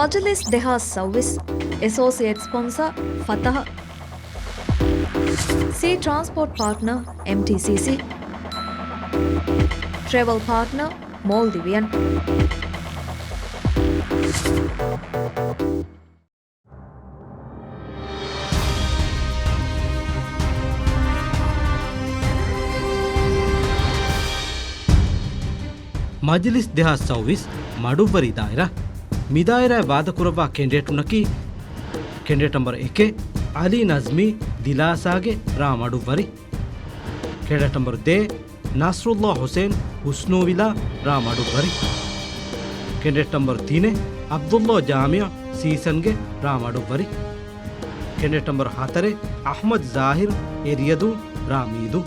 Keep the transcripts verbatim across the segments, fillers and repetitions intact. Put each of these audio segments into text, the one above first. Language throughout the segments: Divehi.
މަޖިލިސް ދެހާސް ސައުވީސް، އެސޯސިއޭޓް ސްޕޮންސަރ ފަތަހަ، ސީ ޓްރާންސްޕޯޓް ޕާޓްނަރ އެމްޓީސީސީ، ޓްރެވެލް ޕާޓްނަރ މޯލްޑިވިއަން. މަޖިލިސް ދެހާސް ސައުވީސް މަޑުއްވަރި ދާއިރާ. މި ދާއިރާއަށް ވާދަކުރައްވާ ކެންޑިޑޭޓުންނަކީ، ކެންޑިޑޭޓް ނަމްބަރު އެކެއް، ޢަލީ ނަޒްމީ، ދިލާސާގެ ރ މަޑުއްވަރި. ކެންޑިޑޭޓް ނަމްބަރު ދޭއް، ނަސްރުއްލާ ޙުސެން، ހުސްނޫވިލާ، ރ މަޑުއްވަރި. ކެންޑިޑޭޓް ނަމްބަރު ތިނެއް، ޢަބްދުއްލާ ޖާމިޢު، ސީސަންގެ ރ މަޑުއްވަރި. ކެންޑިޑޭޓް ނަމްބަރު ހަތަރެއް، އަޙްމަދު ޒާހިރު، އެރިޔަދޫ، ރ މީދޫ.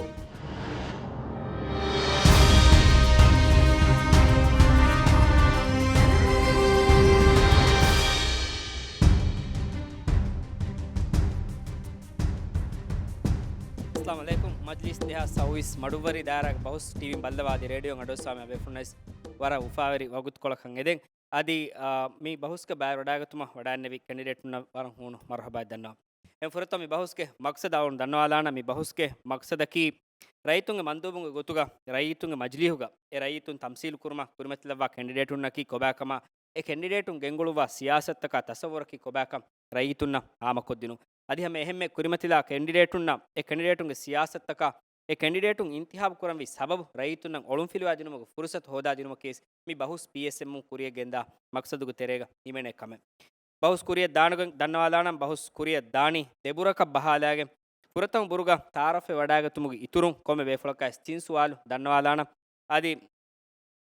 އައްސަލާމު ޢަލައިކުމް. މަޖިލިސް ދެހާސް ސައުވީސް މަޑުއްވަރި ދާއިރާގެ ބަހުސް ޓީވީން ބައްލަވާ އަދި ރޭޑިއޯ އަޑުއްސާމެ ބޭފުޅުންނަސް ވަރަށް އުފާވެރި ވަގުތުކޮޅަކަށް އެދެން. އަދި، އާ، މި ބަހުސްގެ ބައިވެރިވަޑައިގަތުމަށް ވަޑައިންނެވި ކެންޑިޑޭޓުންނަށް ވަރަށް ހޫނު މަރުޙަބާ ދަންނަވަން. އެ ފުރަތަމަ މި ބަހުސްގެ މަޤްޞަދު އަޅުން ދަންނަވާލާނަން. މި ބަހުސްގެ މަޤްޞަދަކީ، ރައްޔިތުންގެ މަންދޫބުންގެ ގޮތުގަ ރައްޔިތުންގެ މަޖިލީހުގަ އެ ރައްޔިތުން ތަމްސީލު ކުރުމަށް ކުރިމަތިލައްވާ ކެންޑިޑޭޓުންނަކީ ކޮބާކަމާ، އެ ކެންޑިޑޭޓުން ގެންގުޅުއްވާ ސިޔާސަތުތަކާ ތަޞައްވުރަކީ ކޮބާކަން ރައްޔިތުންނަށް ހާމަކޮށްދިނުން. އަދި ހަމަ އެހެންމެ ކުރިމަތިލާ ކެންޑިޑޭޓުންނަށް އެ ކެންޑިޑޭޓުންގެ ސިޔާސަތުތަކާ އެ ކެންޑިޑޭޓުން އިންތިހާބު ކުރަންވީ ސަބަބު ރައްޔިތުންނަށް އޮޅުންފިލުވާ ދިނުމުގެ ފުރުޞަތު ހޯދާ ދިނުމަކީ ވެސް މި ބަހުސް ޕީއެސްއެމުން ކުރިޔަށް ގެންދާ މަޤްޞަދުގެ ތެރޭގަ ހިމެނޭ ކަމެއް. ބަހުސް ކުރިޔަށް ދާނުގެން ދަންނަވާލާނަން. ބަހުސް ކުރިޔަށް ދާނީ ދެބުރަކަށް ބަހާލާގެން، ފުރަތަމަ ބުރުގަ ތަޢާރަފެއް ވަޑައިގަތުމުގެ އިތުރުން ކޮންމެ ބޭފުޅަކަށް ވެސް ތިން ސުވާލު ދަންނަވާލާނަން. އަދި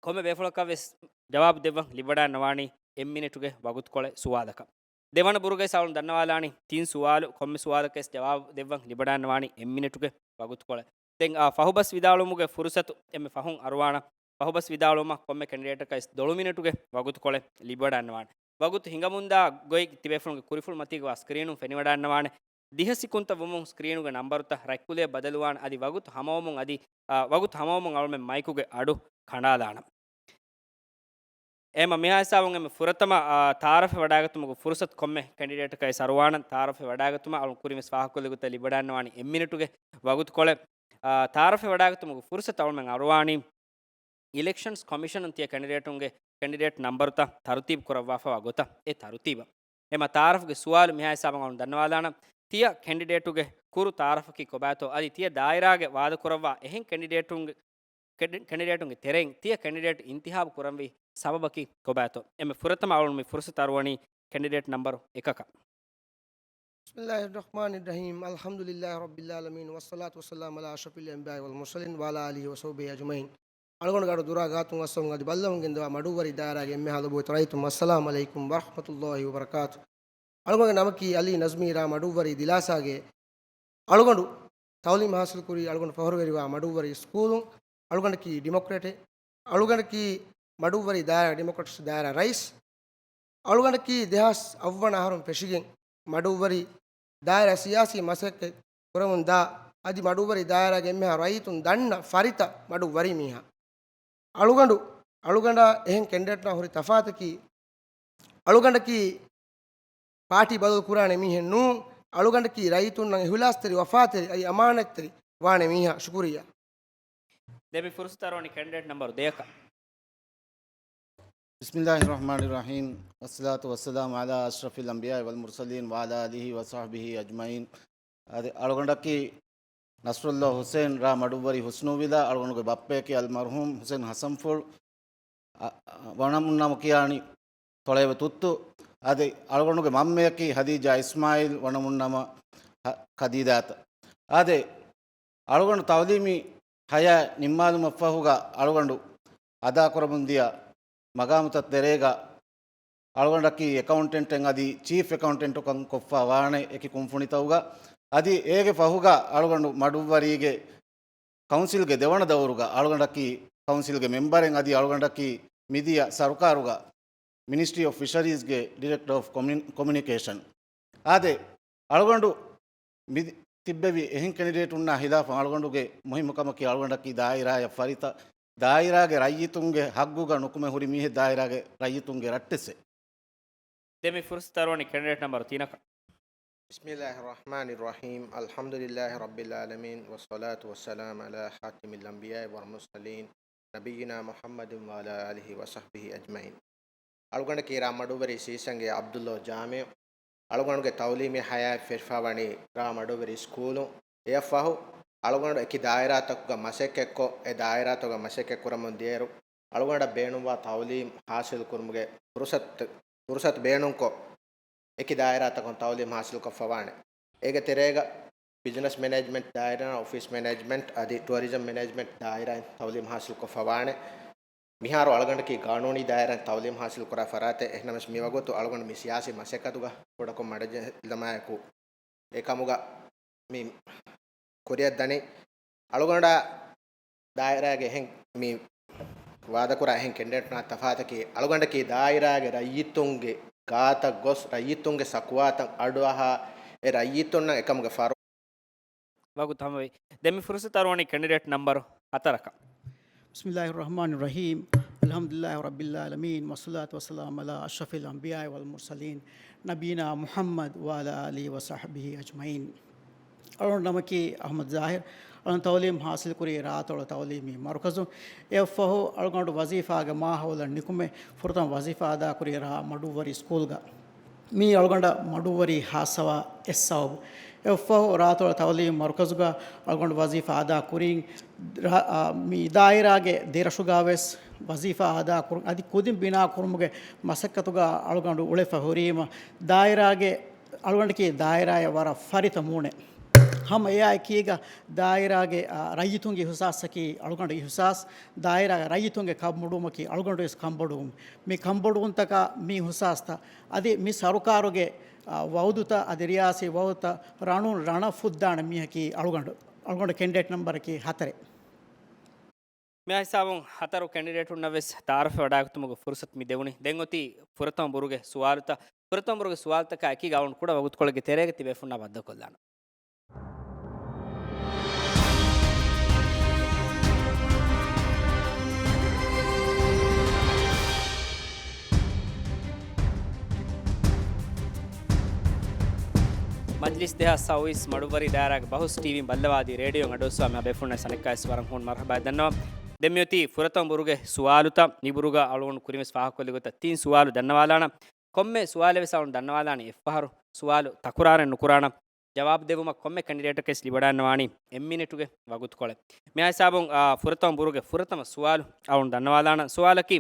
ކޮންމެ ބޭފުޅަކަށް ވެސް ޖަވާބު ދެއްވަން ލިބިވަޑައިގަންނަވާނީ އެއް މިނިޓުގެ ވަގުތުކޮޅެއް ސުވާލަކަށް. ދެވަނަ ބުރުގައި ސައުން ދަންނަވާލާނީ ތިން ސުވާލު، ކޮންމެ ސުވާލަކަށް ވެސް ޖަވާބު ދެއްވަން ލިބިވަޑައިގަންނަވާނީ އެއް މިނިޓުގެ ވަގުތުކޮޅެއް. ދެން އާ ފަހުބަސް ވިދާޅުވުމުގެ ފުރުސަތު އެންމެ ފަހުން އަރުވާނަން. ފަހުބަސް ވިދާޅުވުމަށް ކޮންމެ ކެންޑިޑޭޓަކަށް ވެސް ދޮޅު މިނިޓުގެ ވަގުތުކޮޅެއް ލިބިވަޑައިގަންނަވާނެ. ވަގުތު ހިނގަމުންދާ ގޮތް ތިބޭފުޅުންގެ ކުރިފުޅު މަތީގަ ސްކްރީނުން ފެނިވަޑައިގަންނަވާނެ. ދިހަ ސިކުންތައް ވުމުން ސްކްރީނުގެ ނަންބަރުތައް ރަތްކުލައަށް ބަދަލުވާނެ. އަދި ވަގުތު ހަމަވުމުން އަދި، އާ، ވަގުތު ހަމަވުމުން އަޅުމެން މައިކުގެ އަޑު ކަނޑާލާނަން. އެހެންމަ މިހާ ހިސާބުން އެންމެ ފުރަތަމަ، އާ، ތަޢާރަފެއް ވަޑައިގަތުމުގެ ފުރުސަތު ކޮންމެ ކެންޑިޑޭޓަކަށް ވެސް އަރުވާނަން. ތަޢާރަފެއް ވަޑައިގަތުމަށް އަޅުން ކުރިން ވެސް ފާހަގަކޮށްލި ގޮތަށް ލިބިވަޑައިގަންނަވާނީ އެއް މިނިޓުގެ ވަގުތުކޮޅެއް. އާ، ތަޢާރަފެއް ވަޑައިގަތުމުގެ ފުރުސަތު އަޅުމެން އަރުވާނީ އިލެކްޝަންސް ކޮމިޝަނުން ތިޔަ ކެންޑިޑޭޓުންގެ ކެންޑިޑޭޓް ނަންބަރުތައް ތަރުތީބު ކުރައްވާފަވާ ގޮތަށް އެ ތަރުތީބަށް. އެމަ ތަޢާރަފްގެ ސުވާލު މިހާ ހިސާބަށް އަޅުން ދަންނަވާލާނަން. ތިޔަ ކެންޑިޑޭޓުގެ ކުރު ތަޢާރަފަކީ ކޮބާތޯ؟ އަދި ތިޔަ ދާއިރާގެ ވާދަކުރައްވާ އެހެން ކެންޑިޑޭޓުންގެ، ކެޑި-، ކެންޑިޑޭޓުންގެ ތެރެއިން ތިޔަ ކެންޑިޑޭޓް އިންތިހާބު ކުރަންވީ ސަބަބަކީ ކޮބާތޯ؟ އެންމެ ފުރަތަމަ އަޅުން މި ފުރުސަތު އަރުވަނީ ކެންޑިޑޭޓް ނަންބަރު އެކަކަށް. بسم الله الرحمن الرحيم. الحمد لله رب العالمين، والصلاة والسلام على أشرف الأنبياء والمرسلين وعلى آله وصحبه أجمعين. އަޅުގަނޑުގެ އަޑު ދުރާ ގާތުން އައްސަވަމުން އަދި ބައްލަވަމުން ގެންދަވާ މަޑުއްވަރި ދާއިރާގެ އެންމެހާ ލޮބުވެތި ރައްޔިތުން، އައްސަލާމު ޢަލައިކުމް ވަރަޙްމަތުﷲ ވަބަރަކާތު. އަޅުގަނޑުގެ ނަމަކީ ޢަލީ ނަޒްމީ ރ މަޑުއްވަރި ދިލާސާގެ. އަޅުގަނޑު ތަޢުލީމް ހާސިލް ކުރީ އަޅުގަނޑު ފަހުރުވެރިވާ މަޑުއްވަރި ސްކޫލުން. އަޅުގަނޑަކީ ޑިމޮކްރެޓެއް. އަޅުގަނޑަކީ މަޑުއްވަރި ދާއިރާ ޑިމޮކްރެޓްސް ދާއިރާ ރައީސް. އަޅުގަނޑަކީ ދެހާސް އަށްވަނަ އަހަރުން ފެށިގެން މަޑުއްވަރި ދާއިރާ ސިޔާސީ މަސައްކަތް ކުރަމުން ދާ، އަދި މަޑުއްވަރި ދާއިރާގެ އެންމެހާ ރައްޔިތުން ދަންނަ ފަރިތަ މަޑުއްވަރި މީހާ. އަޅުގަނޑު، އަޅުގަނޑާ އެހެން ކެންޑިޑޭޓްނާ ހުރި ތަފާތަކީ، އަޅުގަނޑަކީ ޕާޓީ ބަދަލު ކުރާނެ މީހެއް ނޫން. އަޅުގަނޑަކީ ރައްޔިތުންނަށް އިހުލާސްތެރި، ވަފާތެރި، އަދި އަމާނަތްތެރި ވާނެ މީހާ. ޝުކުރިއްޔާ. ދެން މި ފުރުސަތު އަރުވަނީ ކެންޑިޑޭޓް ނަންބަރު ދެއަކަށް. بسم الله الرحمن الرحيم، والصلاة والسلام على أشرف الأنبياء والمرسلين وعلى آله وصحبه أجمعين. އަދި އަޅުގަނޑަކީ ނަސްރުއްލާ ޙުސެން ރ މަޑުއްވަރި ހުސްނޫވިލާ، އަޅުގަނޑުގެ ބައްޕަޔަކީ އަލްމަރްޙޫމް ޙުސެން ޙަސަންފުޅު، އަ، ވަނަމުން ނަމަ ކިޔާނީ ތޮޅެވެ ތުއްތު. އަދި އަޅުގަނޑުގެ މަންމަޔަކީ ހަދީޖާ އިސްމާއީލް ވަނަމުން ނަމަ ހަ-، ޚަދީދާތަ. އަދި އަޅުގަނޑު ތަޢުލީމީ ޙަޔާތް ނިންމާލުމަށްފަހުގަ އަޅުގަނޑު އަދާކުރަމުންދިޔަ މަގާމުތައް ތެރޭގަ އަޅުގަނޑަކީ އެކައުންޓެންޓެއް އަދި ޗީފް އެކައުންޓެންޓުކަން ކޮށްފަ ވާނެ އެކި ކުންފުނިތަކުގަ. އަދި އޭގެ ފަހުގަ އަޅުގަނޑު މަޑުއްވަރީގެ ކައުންސިލްގެ ދެވަނަ ދައުރުގަ އަޅުގަނޑަކީ ކައުންސިލްގެ މެމްބަރެއް އަދި އަޅުގަނޑަކީ މިދިޔަ ސަރުކާރުގަ މިނިސްޓްރީ އޮފް ފިޝަރީޒްގެ ޑިރެކްޓަރ އޮފް ކޮމިއުނި-، ކޮމިއުނިކޭޝަން. އާދެ، އަޅުގަނޑު މި ތިއްބެވި އެހެން ކެނޑިޑޭޓުންނާ ހިލާފަށް އަޅުގަނޑުގެ މުހިއްމު ކަމަކީ އަޅުގަނޑަކީ ދާއިރާއަށް ފަރިތަ، ދާއިރާގެ ރައްޔިތުންގެ ހައްގުގަ ނުކުމެ ހުރި މީހެއް، ދާއިރާގެ ރައްޔިތުންގެ ރައްޓެއްސެއް. ދެން މި ފުރުސަތު އަރުވަނީ ކެނޑިޑޭޓް ނަމްބަރު ތިނަކަށް. بسم الله الرحمن الرحيم. الحمد لله رب العالمين، والصلاة والسلام على خاتم الأنبياء والمرسلين، نبينا محمد وعلى آله وصحبه أجمعين. އަޅުގަނޑަކީ ރ. މަޑުއްވަރީ ސީސަންގެ ޢަބްދުﷲ ޖާމިޢު. އަޅުގަނޑުގެ ތަޢުލީމީ ޙަޔާތް ފެށިފަވަނީ ރ. މަޑުއްވަރީ ސްކޫލުން. އެއަށްފަހު، އަޅުގަނޑު އެކި ދާއިރާތަކުގަ މަސައްކަތްކޮށް، އެ ދާއިރާތަކުގަ މަސައްކަތް ކުރަމުން ދިޔައިރު، އަޅުގަނޑަށް ބޭނުންވާ ތަޢުލީމް ޙާޞިލު ކުރުމުގެ ފުރުޞަތު، ފުރުޞަތު ބޭނުންކޮށް، އެކި ދާއިރާތަކުން ތަޢުލީމް ޙާޞިލުކޮށްފަވާނެ. އޭގެ ތެރޭގަ ބިޒްނަސް މެނޭޖްމަންޓް ދާއިރާ، އޮފީސް މެނޭޖްމަންޓް އަދި ޓުއަރިޒަމް މެނޭޖްމަންޓް ދާއިރާއިން ތަޢުލީމް ޙާޞިލުކޮށްފަވާނެ. މިހާރު އަޅުގަނޑަކީ ގާނޫނީ ދާއިރާއިން ތަޢުލީމް ޙާޞިލުކުރާ ފަރާތެއް. އެހެންނަމަވެސް، މިވަގުތު އަޅުގަނޑު މި ސިޔާސީ މަސައްކަތުގަ ކުޑަކޮށް މަޑުޖަހިލަމާއެކު، އެކަމުގަ މި ކުރިއަށް ދަނީ. އަޅުގަނޑާ ދާއިރާގެ އެހެން މި ވާދަކުރާ އެހެން ކެނޑިޑޭޓުންނާ ތަފާތަކީ، އަޅުގަނޑަކީ ދާއިރާގެ ރައްޔިތުންގެ ގާތަށް ގޮސް، ރައްޔިތުންގެ ސަކުވާތައް އަޑުއަހާ، އެ ރައްޔިތުންނަށް އެކަމުގެ ފަރު ވަގުތު ހަމަވި. ދެން މި ފުރުސަތު އަރުވަނީ ކެނޑިޑޭޓް ނަމްބަރު ހަތަރަކަށް. بسم الله الرحمن الرحيم. الحمد لله رب العالمين، والصلاة والسلام على أشرف الأنبياء والمرسلين، نبينا محمد وعلى آله وصحبه أجمعين. އަޅުގަނޑު ނަމަކީ އަޙްމަދު ޒާހިރު. އަޅުގަނޑު ތަޢުލީމް ޙާޞިލުކުރީ ރ. ތޮޅު ތަޢުލީމީ މަރުކަޒު. އެއަށްފަހު އަޅުގަނޑު ވަޒީފާގެ މާހައުލަށް ނިކުމެ، ފުރަތަމަ ވަޒީފާ އަދާކުރީ ރ. މަޑުއްވަރީ ސްކޫލްގަ. މީ އަޅުގަނޑަށް މަޑުއްވަރީ ހާއްސަވާ އެއް ސަބަބު. އެއަށްފަހު ރ. ތޮޅު ތަޢުލީމީ މަރުކަޒުގަ އަޅުގަނޑު ވަޒީފާ އަދާ ކުރީ، ރ-، އާ، މި ދާއިރާގެ ދެރަށުގަވެސް ވަޒީފާ އަދާ ކުރުން. އަދި ކުދިން ބިނާ ކުރުމުގެ މަސައްކަތުގަ އަޅުގަނޑު އުޅެފަ ހުރީމަ، ދާއިރާގެ އަޅުގަނޑަކީ ދާއިރާއަށް ވަރަށް ފަރިތަ މޫނެއް. ހަމަ އެއާ އެކީގަ ދާއިރާގެ، އާ، ރައްޔިތުންގެ އިހުސާސްއަކީ އަޅުގަނޑު އިހުސާސް، ދާއިރާގެ ރައްޔިތުންގެ ކަންބޮޑުވުމަކީ އަޅުގަނޑުވެސް ކަންބޮޑުވުން. މި ކަންބޮޑުވުންތަކާ މި އިހުސާސްތައް އަދި މި ސަރުކާރުގެ، އާ، ވައުދުތައް އަދި ރިޔާސީ ވައުދުތައް ރަނުން ރަނަށް ފުއްދާނެ މީހަކީ އަޅުގަނޑު. އަޅުގަނޑު ކެންޑިޑޭޓް ނަމްބަރަކީ ހަތަރެއް. މި ހިސާބުން ހަތަރު ކެނޑިޑޭޓުންނަށް ވެސް ތަޢާރަފް ވެވަޑައިގަތުމުގެ ފުރުސަތު މި ދެވުނީ. ދެން އޮތީ ފުރަތަމަ ބުރުގެ ސުވާލުތައް. ފުރަތަމަ ބުރުގެ ސުވާލުތަކާ އެކީގަ އަޅުގަނޑު ކުޑަ ވަގުތުކޮޅެއްގެ ތެރޭގަ ތިބޭފުންނާ ބައްދަލުކޮށްލާނަން. މަޖްލިސް ދެހާސް ސައުވީސް މަޑުއްވަރީ ދާއިރާގެ ބަހުސް ޓީވީން ބައްލަވާ އަދި ރޭޑިއޯއިން އަޑުއައްސަވާ މި ބޭފުޅުންނަށް އަނެއްކާވެސް ވަރަށް ހޫނު މަރުޙަބާ ދަންނަވަން. ދެން މިއޮތީ ފުރަތަމަ ބުރުގެ ސުވާލުތައް. މި ބުރުގަ އަޅުގަނޑު ކުރިންވެސް ފާހަގަކޮށްލި ގޮތަށް ތިން ސުވާލު ދަންނަވާލާނަން. ކޮންމެ ސުވާލެއް ވެސް އަޅުގަނޑު ދަންނަވާލާނީ އެއްފަހަރު. ސުވާލު ތަކުރާރެއް ނުކުރާނަން. ޖަވާބު ދެއްވުމަށް ކޮންމެ ކެނޑިޑޭޓަކަށް ވެސް ލިބިވަޑައިގަންނަވާނީ އެއް މިނިޓުގެ ވަގުތުކޮޅެއް. މި ހިސާބުން، އާ، ފުރަތަމަ ބުރުގެ ފުރަތަމަ ސުވާލު އަޅުގަނޑު ދަންނަވާލާނަން. ސުވާލަކީ،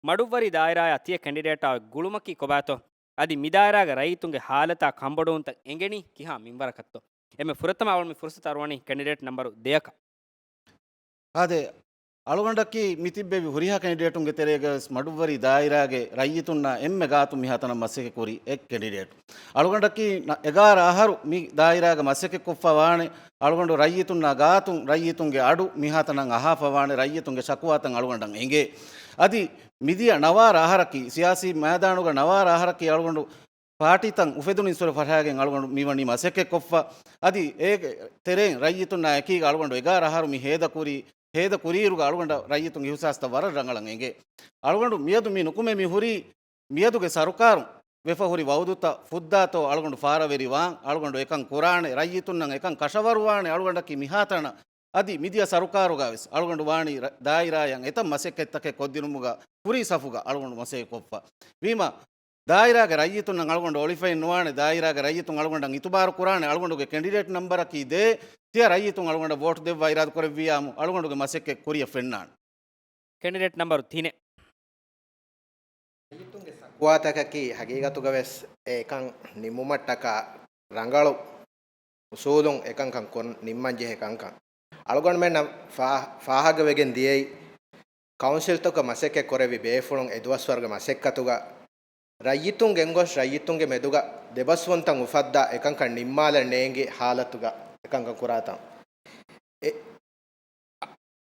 މަޑުއްވަރީ ދާއިރާއާ ތިޔަ ކެނޑިޑޭޓާ އޮތް ގުޅުމަކީ ކޮބާތޯ؟ އަދި މި ދާއިރާގެ ރައްޔިތުންގެ ހާލަތާ ކަންބޮޑުވުންތައް އެނގެނީ ކިހާ މިންވަރަކަށްތޯ؟ އެންމެ ފުރަތަމަ އަޅުގަނޑު މި ފުރުސަތު އަރުވަނީ ކެނޑިޑޭޓް ނަމްބަރު ދެއަކަށް. އާދެ، އަޅުގަނޑަކީ މި ތިއްބެވި ހުރިހާ ކެނޑިޑޭޓުންގެ ތެރޭގަވެސް މަޑުއްވަރީ ދާއިރާގެ ރައްޔިތުންނާ އެންމެ ގާތުން މިހާތަނަށް މަސައްކަތް ކުރި އެއް ކެނޑިޑޭޓު. އަޅުގަނޑަކީ ނަ-، އެގާރަ އަހަރު މި ދާއިރާގަ މަސައްކަތް ކޮށްފަ ވާނެ. އަޅުގަނޑު ރައްޔިތުންނާ ގާތުން ރައްޔިތުންގެ އަޑު މިހާތަނަށް އަހާފަ ވާނެ. ރައްޔިތުންގެ ޝަކުވާތައް އަޅުގަނޑަށް އެނގޭ. އަދި މިދިޔަ ނަވާރަ އަހަރަކީ، ސިޔާސީ މައިދާނުގަ ނަވާރަ އަހަރަކީ އަޅުގަނޑު ޕާޓީތައް އުފެދުނު އިންސުރެ ފަށާގެން އަޅުގަނޑު މިވަނީ މަސައްކަތްކޮށްފަ. އަދި އޭގެ ތެރެއިން ރައްޔިތުންނާ އެކީގަ އަޅުގަނޑު އެގާރަ އަހަރު މި ހޭދަކުރީ، ހޭދަކުރިއިރުގަ އަޅުގަނޑަށް ރައްޔިތުންގެ އިހުސާސްތައް ވަރަށް ރަނގަޅަށް އެނގޭ. އަޅުގަނޑު މިއަދު މި ނުކުމެ މި ހުރީ، މިއަދުގެ ސަރުކާރުން ވެފަ ހުރި ވައުދުތައް ފުއްދާތޯ އަޅުގަނޑު ފާރަވެރިވާން، އަޅުގަނޑު އެކަން ކުރާނެ، ރައްޔިތުންނަށް އެކަން ކަށަވަރުވާނެ، އަޅުގަނޑަކީ މިހާތަނަށް އަދި މިދިޔަ ސަރުކާރުގަވެސް އަޅުގަނޑު ވާނީ ރަ-، ދާއިރާއަށް އެތައް މަސައްކަތްތަކެއް ކޮށްދިނުމުގަ ކުރީ ސަފުގަ އަޅުގަނޑު މަސައްކަތްކޮށްފަ. ވީމަ، ދާއިރާގެ ރައްޔިތުންނަށް އަޅުގަނޑު އޮޅިފައެއް ނުވާނެ، ދާއިރާގެ ރައްޔިތުން އަޅުގަނޑަށް އިތުބާރު ކުރާނެ، އަޅުގަނޑުގެ ކެނޑިޑޭޓް ނަމްބަރަކީ ދޭ، ތިޔަ ރައްޔިތުން އަޅުގަނޑަށް ވޯޓް ދެއްވާ އިރާދަކުރެއްވިއްޔާމު އަޅުގަނޑުގެ މަސައްކަތް ކުރިއަށް ފެންނާނެ. ކެނޑިޑޭޓް ނަމްބަރު ތިނެއް. ރައްޔިތުންގެ ސަކުވާތަކަކީ ހަގީގަތުގަވެސް އެކަން ނިންމުމަށްޓަކާ ރަނގަޅު އުސޫލުން އެކަންކަން ކޮށް ނިންމަންޖެހޭ ކަންކަން. އަޅުގަނޑުމެންނަށް ފާ-، ފާހަގަވެގެން ދިޔައީ، ކައުންސިލްތަކަށް މަސައްކަތް ކުރެއްވި ބޭފުޅުން އެ ދުވަސްވަރުގެ މަސައްކަތުގަ ރައްޔިތުން ގެންގޮސް ރައްޔިތުންގެ މެދުގަ ދެބަސްވުންތައް އުފައްދާ އެކަންކަން ނިންމާލަން ނޭނގި ހާލަތުގަ އެކަންކަން ކުރާތަން. އެ،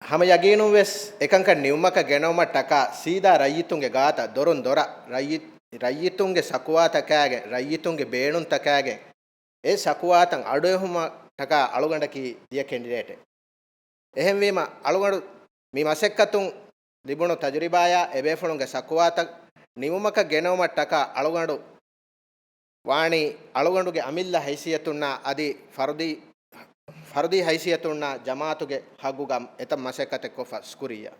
ހަމަ ޔަގީނުން ވެސް އެކަންކަން ނިމުމަކަށް ގެނައުމަށްޓަކާ ސީދާ ރައްޔިތުންގެ ގާތަށް ދޮރުން ދޮރަށް ރައްޔި-، ރައްޔިތުންގެ ސަކުވާތަކާގެން، ރައްޔިތުންގެ ބޭނުންތަކާގެން އެ ސަކުވާތައް އަޑުއެހުމަށްޓަކާ އަޅުގަނޑަކީ ދިޔަ ކެނޑިޑޭޓެއް. އެހެންވީމަ، އަޅުގަނޑު މި މަސައްކަތުން ލިބުނު ތަޖުރިބާޔާ އެބޭފުޅުންގެ ސަކުވާތައް ނިމުމަކަށް ގެނައުމަށްޓަކާ އަޅުގަނޑު ވާނީ އަޅުގަނޑުގެ އަމިއްލަ ހައިސިއްޔަތުންނާ އަދި ފަރުދީ، ފަރުދީ ހައިސިއްޔަތުންނާ ޖަމާއަތުގެ ހައްގުގަ އެތައް މަސައްކަތެއް ކޮށްފަ. ޝުކުރިއްޔާ.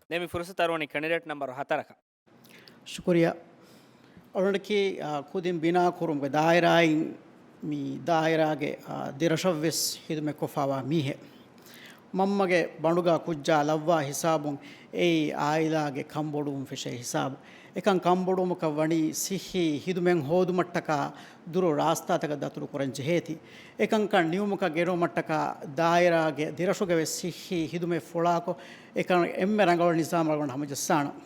ދެން މި ފުރުސަތު އަރުވަނީ ކެނޑިޑޭޓް ނަމްބަރު ހަތަރަކަށް. ޝުކުރިއްޔާ. އަޅުގަނޑަކީ، އާ، ކުދިން ބިނާ ކުރުމުގެ ދާއިރާއިން މި ދާއިރާގެ، އާ، ދިރަށަށްވެސް ހިދުމަތްކޮށްފަވާ މީހެއް. މަންމަގެ ބަނޑުގަ ކުއްޖާ ލައްވާ ހިސާބުން އެއީ އާއިލާގެ ކަންބޮޑުވުން ފެށޭ ހިސާބު. އެކަން ކަންބޮޑުވުމަކަށް ވަނީ ސިއްހީ ހިދުމަތް ހޯދުމަށްޓަކާ ދުރު ރާސްތާތަކަށް ދަތުރު ކުރަން ޖެހޭތީ. އެކަންކަން ނިމުމަކަށް ގެނުވުމަށްޓަކާ ދާއިރާގެ ދިރަށުގަވެސް ސިއްހީ ހިދުމަތް ފުޅާކޮށް، އެކަން އެންމެ ރަނގަޅު ނިޒާމަށް އަޅުގަނޑު ހަމަޖައްސާނަން.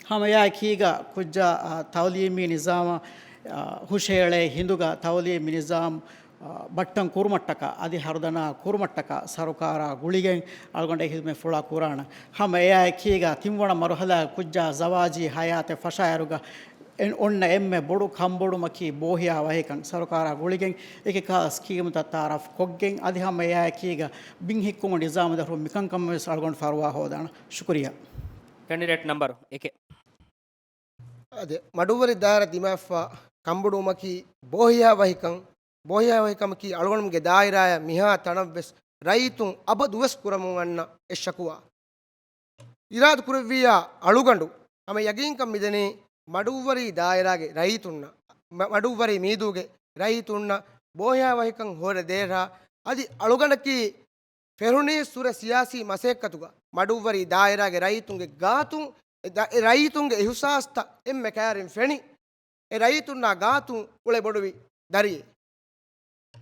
ހަމަ އެއާއެކީގަ ކުއްޖާ، އާ، ތައުލީމީ ނިޒާމަށް، އާ، ހުށައެޅޭ ހިނދުގަ ތައުލީމީ ނިޒާމް، އާ، ބައްޓަން ކުރުމަށްޓަކާ އަދި ހަރުދަނާ ކުރުމަށްޓަކާ ސަރުކާރާ ގުޅިގެން އަޅުގަނޑަށް ހިދުމަތް ފުޅާ ކުރާނަން. ހަމަ އެއާއެކީގަ ތިންވަނަ މަރުހަލާގެ ކުއްޖާ ޒަވާޖީ ހަޔާތެއް ފަށާއިރުގަ އެ-، އޮންނަ އެންމެ ބޮޑު ކަންބޮޑުމަކީ ބޯހިޔާ ވަހިކަން ސަރުކާރާ ގުޅިގެން އެކި ކާ ސްކީމުތައް ތައާރަފް ކޮށްގެން އަދި ހަމަ އެއާއެކީގަ ބިން ހިއްކުމު ނިޒާމު ދަށުން މިކަންކަމަށް ވެސް އަޅުގަނޑު ފަރުވާ ހޯދާނަން. ޝުކުރިއްޔާ. ކެނޑިޑޭޓް ނަމްބަރު އެކެއް. އާދެ، މަޑުއްވަރި ދާއިރާ ދިމާވެފަ ކަންބޮޑުވުމަކީ ބޯހިޔާ ވަހިކަން، ބޯހިޔާ ވަހިކަމަކީ އަޅުގަނޑުމެންގެ ދާއިރާއަށް މިހާ ތަނަށްވެސް ރައްޔިތުން އަބަދުވެސް ކުރަމުން އަންނަ އެއް ޝަކުވާ. އިރާދަ ކުރެއްވިއްޔާ އަޅުގަނޑު ހަމަ ޔަގީންކަން މިދެނީ މަޑުއްވަރީ ދާއިރާގެ ރައްޔިތުންނަށް، މަ-، މަޑުއްވަރީ މީދޫގެ ރައްޔިތުންނަށް ބޯހިޔާ ވަހިކަން ހޯދަދޭށާ އަދި އަޅުގަނޑަކީ ފެށުނީ ސުރެ ސިޔާސީ މަސައްކަތުގަ މަޑުއްވަރީ ދާއިރާގެ ރައްޔިތުންގެ ގާތުން، އެ ދަ-، އެ ރައްޔިތުންގެ އިހުސާސްތައް އެންމެ ކައިރިން ފެނި، އެ ރައްޔިތުންނާ ގާތުން އުޅެ ބޮޑުވި ދަރިއެއް.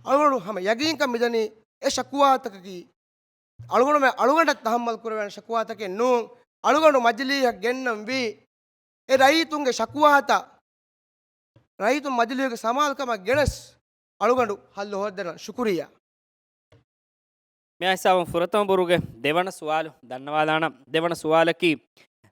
އަޅުގަނޑު ހަމަ ޔަގީންކަން މިދަނީ އެ ޝަކުވާތަކަކީ އަޅުގަނޑުމެ އަޅުގަނޑަށް ތަހައްމަލް ކުރެވޭނެ ޝަކުވާތަކެއް ނޫން. އަޅުގަނޑު މަޖިލީހަށް ގެންނަން ވީ އެ ރައްޔިތުންގެ ޝަކުވާތައް ރައްޔިތުން މަޖިލީހުގެ ސަމާލުކަމަށް ގެނެސް އަޅުގަނޑު ހައްލު ހޯއްދަން. ޝުކުރިއްޔާ. މި ހިސާބުން ފުރަތަމަ ބުރުގެ ދެވަނަ ސުވާލު ދަންނަވާލާނަން. ދެވަނަ ސުވާލަކީ،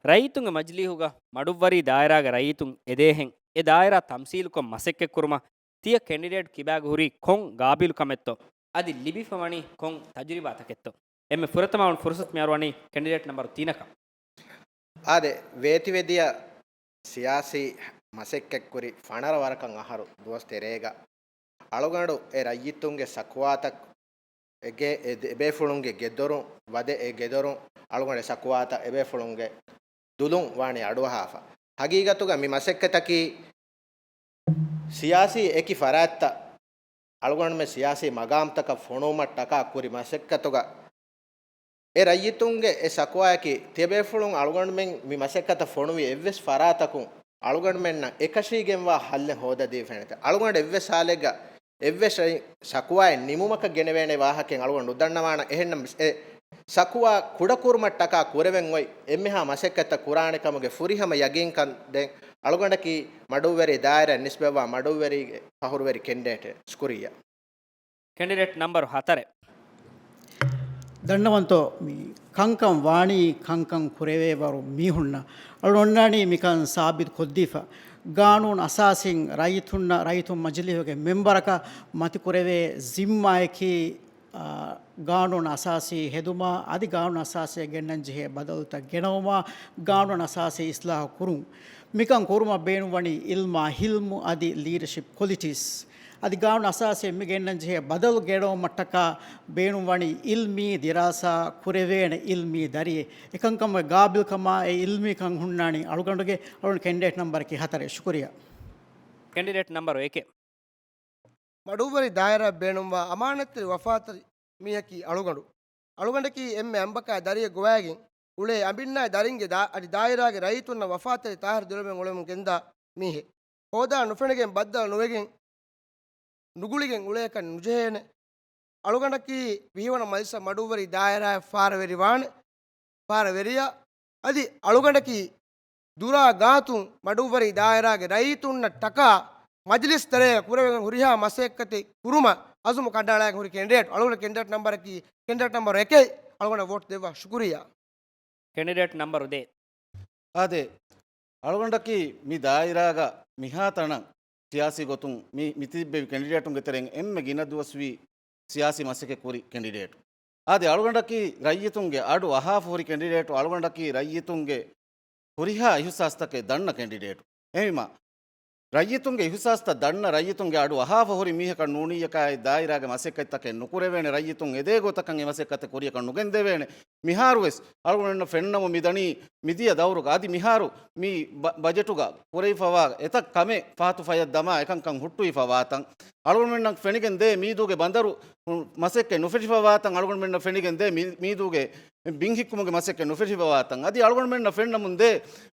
ރައްޔިތުންގެ މަޖިލީހުގަ މަޑުއްވަރީ ދާއިރާގެ ރައްޔިތުން އެދޭހެން އެ ދާއިރާ ތަމްސީލުކޮށް މަސައްކަތްކުރުމަށް ތިޔަ ކެނޑިޑޭޓް ކިބާގަ ހުރީ ކޮން ގާބިލުކަމެއްތޯ؟ އަދި ލިބިފަ ވަނީ ކޮން ތަޖުރިބާތަކެއްތޯ؟ އެންމެ ފުރަތަމަ އަޅުގަނޑު ފުރުސަތު މި އަރުވަނީ ކެނޑިޑޭޓް ނަމްބަރު ތިނަކަށް. އާދެ، ވޭތިވެދިޔަ ސިޔާސީ މަސައްކަތްކުރި ފަނަރަ ވަރަކަށް އަހަރު ދުވަސް ތެރޭގަ އަޅުގަނޑު އެ ރައްޔިތުންގެ ސަކުވާތައް އެ ގެ-، އެ ދެ-، އެބޭފުޅުންގެ ގެދޮރުން ވަދެ އެ ގެދޮރުން އަޅުގަނޑު ސަކުވާތައް އެބޭފުޅުންގެ ދުލުން ވާނީ އަޑުއަހާފަ. ހަގީގަތުގަ މި މަސައްކަތަކީ ސިޔާސީ އެކި ފަރާތްތައް އަޅުގަނޑުމެން ސިޔާސީ މަގާމްތަކަށް ފޮނުވުމަށްޓަކާ ކުރި މަސައްކަތުގަ އެ ރައްޔިތުންގެ އެ ސަކުވާއަކީ ތިޔަބޭފުޅުން އަޅުގަނޑުމެން މި މަސައްކަތަށް ފޮނުވި އެއްވެސް ފަރާތަކުން އަޅުގަނޑުމެންނަށް އެކަށީގެންވާ ހައްލެއް ހޯދަދީފަ ނެތެ. އަޅުގަނޑު އެއްވެސް ހާލެއްގަ އެއްވެސް ރައި-، ސަކުވާއެއް ނިމުމަކަށް ގެނެވޭނެ ވާހަކައެއް އަޅުގަނޑު ނުދަންނަވާނަން. އެހެންނަމަވެސް އެ ސަކުވާ ކުޑަކުރުމަށްޓަކާ ކުރެވެން އޮތް އެންމެހާ މަސައްކަތްތައް ކުރާނެ ކަމުގެ ފުރިހަމަ ޔަގީންކަން ދޭން އަޅުގަނޑަކީ މަޑުއްވަރީ ދާއިރާއަށް ނިސްބަތްވާ މަޑުއްވަރީގެ ފަހުރުވެރި ކެންޑިޑޭޓެއް. ޝުކުރިއްޔާ. ކެނޑިޑޭޓް ނަމްބަރު ހަތަރެއް. ދަންނަވަންތޯ މި ކަންކަން ވާނީ ކަންކަން ކުރެވޭވަރު މީހުންނަށް. އަޅުގަނޑު އޮންނާނީ މިކަން ސާބިތު ކޮށްދީފަ. ގާނޫނު އަސާސީން ރައްޔިތުންނަށް ރައްޔިތުން މަޖިލީހުގެ މެންބަރަކަށް މަތިކުރެވޭ ޒިންމާއަކީ، އާ، ގާނޫނު އަސާސީ ހެދުމާ، އަދި ގާނޫނު އަސާސީއަށް ގެންނަން ޖެހޭ ބަދަލުތައް ގެނައުމާ، ގާނޫނު އަސާސީ އިސްލާހު ކުރުން. މިކަން ކުރުމަށް ބޭނުންވަނީ އިލްމާ ހިލްމު އަދި ލީޑަޝިޕް ކޮލިޓީސް. އަދި ގާނޫނު އަސާސީ މި ގެންނަން ޖެހޭ ބަދަލު ގެނައުމަށްޓަކާ ބޭނުންވަނީ އިލްމީ ދިރާސާ ކުރެވޭނެ އިލްމީ ދަރިއެއް. އެކަންކަމުގެ ގާބިލްކަމާ އެ އިލްމީކަން ހުންނާނީ އަޅުގަނޑުގެ. އަޅުގަނޑު ކެންޑިޑޭޓް ނަމްބަރަކީ ހަތަރެއް. ޝުކުރިއްޔާ. ކެނޑިޑޭޓް ނަމްބަރު އެކެއް. މަޑުއްވަރި ދާއިރާއަށް ބޭނުންވާ އަމާނަތްތެރި ވަފާތެރި މީހަކީ އަޅުގަނޑު. އަޅުގަނޑަކީ އެންމެ އަނބަކާ ދަރިއެއް ގޮވައިގެން އުޅޭ އަނބިންނާއި ދަރިންގެ ދާ-، އަދި ދާއިރާގެ ރައްޔިތުންނަށް ވަފާތެރި ތާހިރު ދިރުމެން އުޅެމުން ގެންދާ މީހެއް. ހޯދާ ނުފެނިގެން ބައްދަލު ނުވެގެން ނުގުޅިގެން އުޅޭކަށް ނުޖެހޭނެ. އަޅުގަނޑަކީ ވިހިވަނަ މަޖިލިސް މަޑުއްވަރި ދާއިރާއަށް ފާރަވެރި ވާނެ. ފާރަވެރިޔާ. އަދި އަޅުގަނޑަކީ ދުރާ ގާތުން މަޑުއްވަރީ ދާއިރާގެ ރައްޔިތުންނަށް ޓަކާ މަޖިލިސް ތެރޭގަ ކުރެވެން ހުރިހާ މަސައްކަތެއް ކުރުމަށް އަޒުމު ކަނޑައަޅާގެން ހުރި ކެންޑިޑޭޓް. އަޅުގަނޑު ކެންޑިޑޭޓް ނަމްބަރަކީ، ކެންޑިޑޭޓް ނަމްބަރު އެކެއް. އަޅުގަނޑަށް ވޯޓް ދެއްވާ. ޝުކުރިއްޔާ. ކެންޑިޑޭޓް ނަމްބަރު ދޭއް. އާދެ، އަޅުގަނޑަކީ މި ދާއިރާގަ މިހާތަނަށް ސިޔާސީ ގޮތުން މި، މިތިބެވި ކެންޑިޑޭޓުންގެ ތެރެއިން އެންމެ ގިނަ ދުވަސްވީ ސިޔާސީ މަސައްކަތް ކުރި ކެންޑިޑޭޓު. އާދެ، އަޅުގަނޑަކީ ރައްޔިތުންގެ އަޑު އަހާފަ ހުރި ކެންޑިޑޭޓު. އަޅުގަނޑަކީ ރައްޔިތުންގެ ހުރިހާ އިހުސާސްތަކެއް ދަންނަ ކެންޑިޑޭޓު. އެހެންވީމަ، ރައްޔިތުންގެ އިހުސާސްތައް ދަންނަ، ރައްޔިތުންގެ އަޑު އަހާފަ ހުރި މީހަކަށް ނޫނިއްޔަކާ އެ ދާއިރާގެ މަސައްކަތްތަކެއް ނުކުރެވޭނެ، ރައްޔިތުން އެދޭ ގޮތަކަށް އެ މަސައްކަތެއް ކުރިޔަކަށް ނުގެންދެވޭނެ. މިހާރުވެސް އަޅުގަނޑުމެންނަށް ފެންނަމުން މިދަނީ މިދިޔަ ދައުރުގަ އަދި މިހާރު މި ބަ-، ބަޖެޓުގަ ކުރެވިފަވާ އެތައް ކަމެއް ފަހަތު ފަޔަށް ދަމާ އެކަންކަން ހުއްޓުވިފަ ވާތަން. އަޅުގަނޑުމެންނަށް ފެނިގެން ދޭ މީދޫގެ ބަނދަރު މަސައްކަތް ނުފެށިފަ ވާތަން، އަޅުގަނޑުމެންނަށް ފެނިގެން ދޭ މި-، މީދޫގެ ބިން ހިއްކުމުގެ މަސައްކަތް ނުފެށިފަ ވާތަން. އަދި އަޅުގަނޑުމެންނަށް ފެންނަމުން ދޭ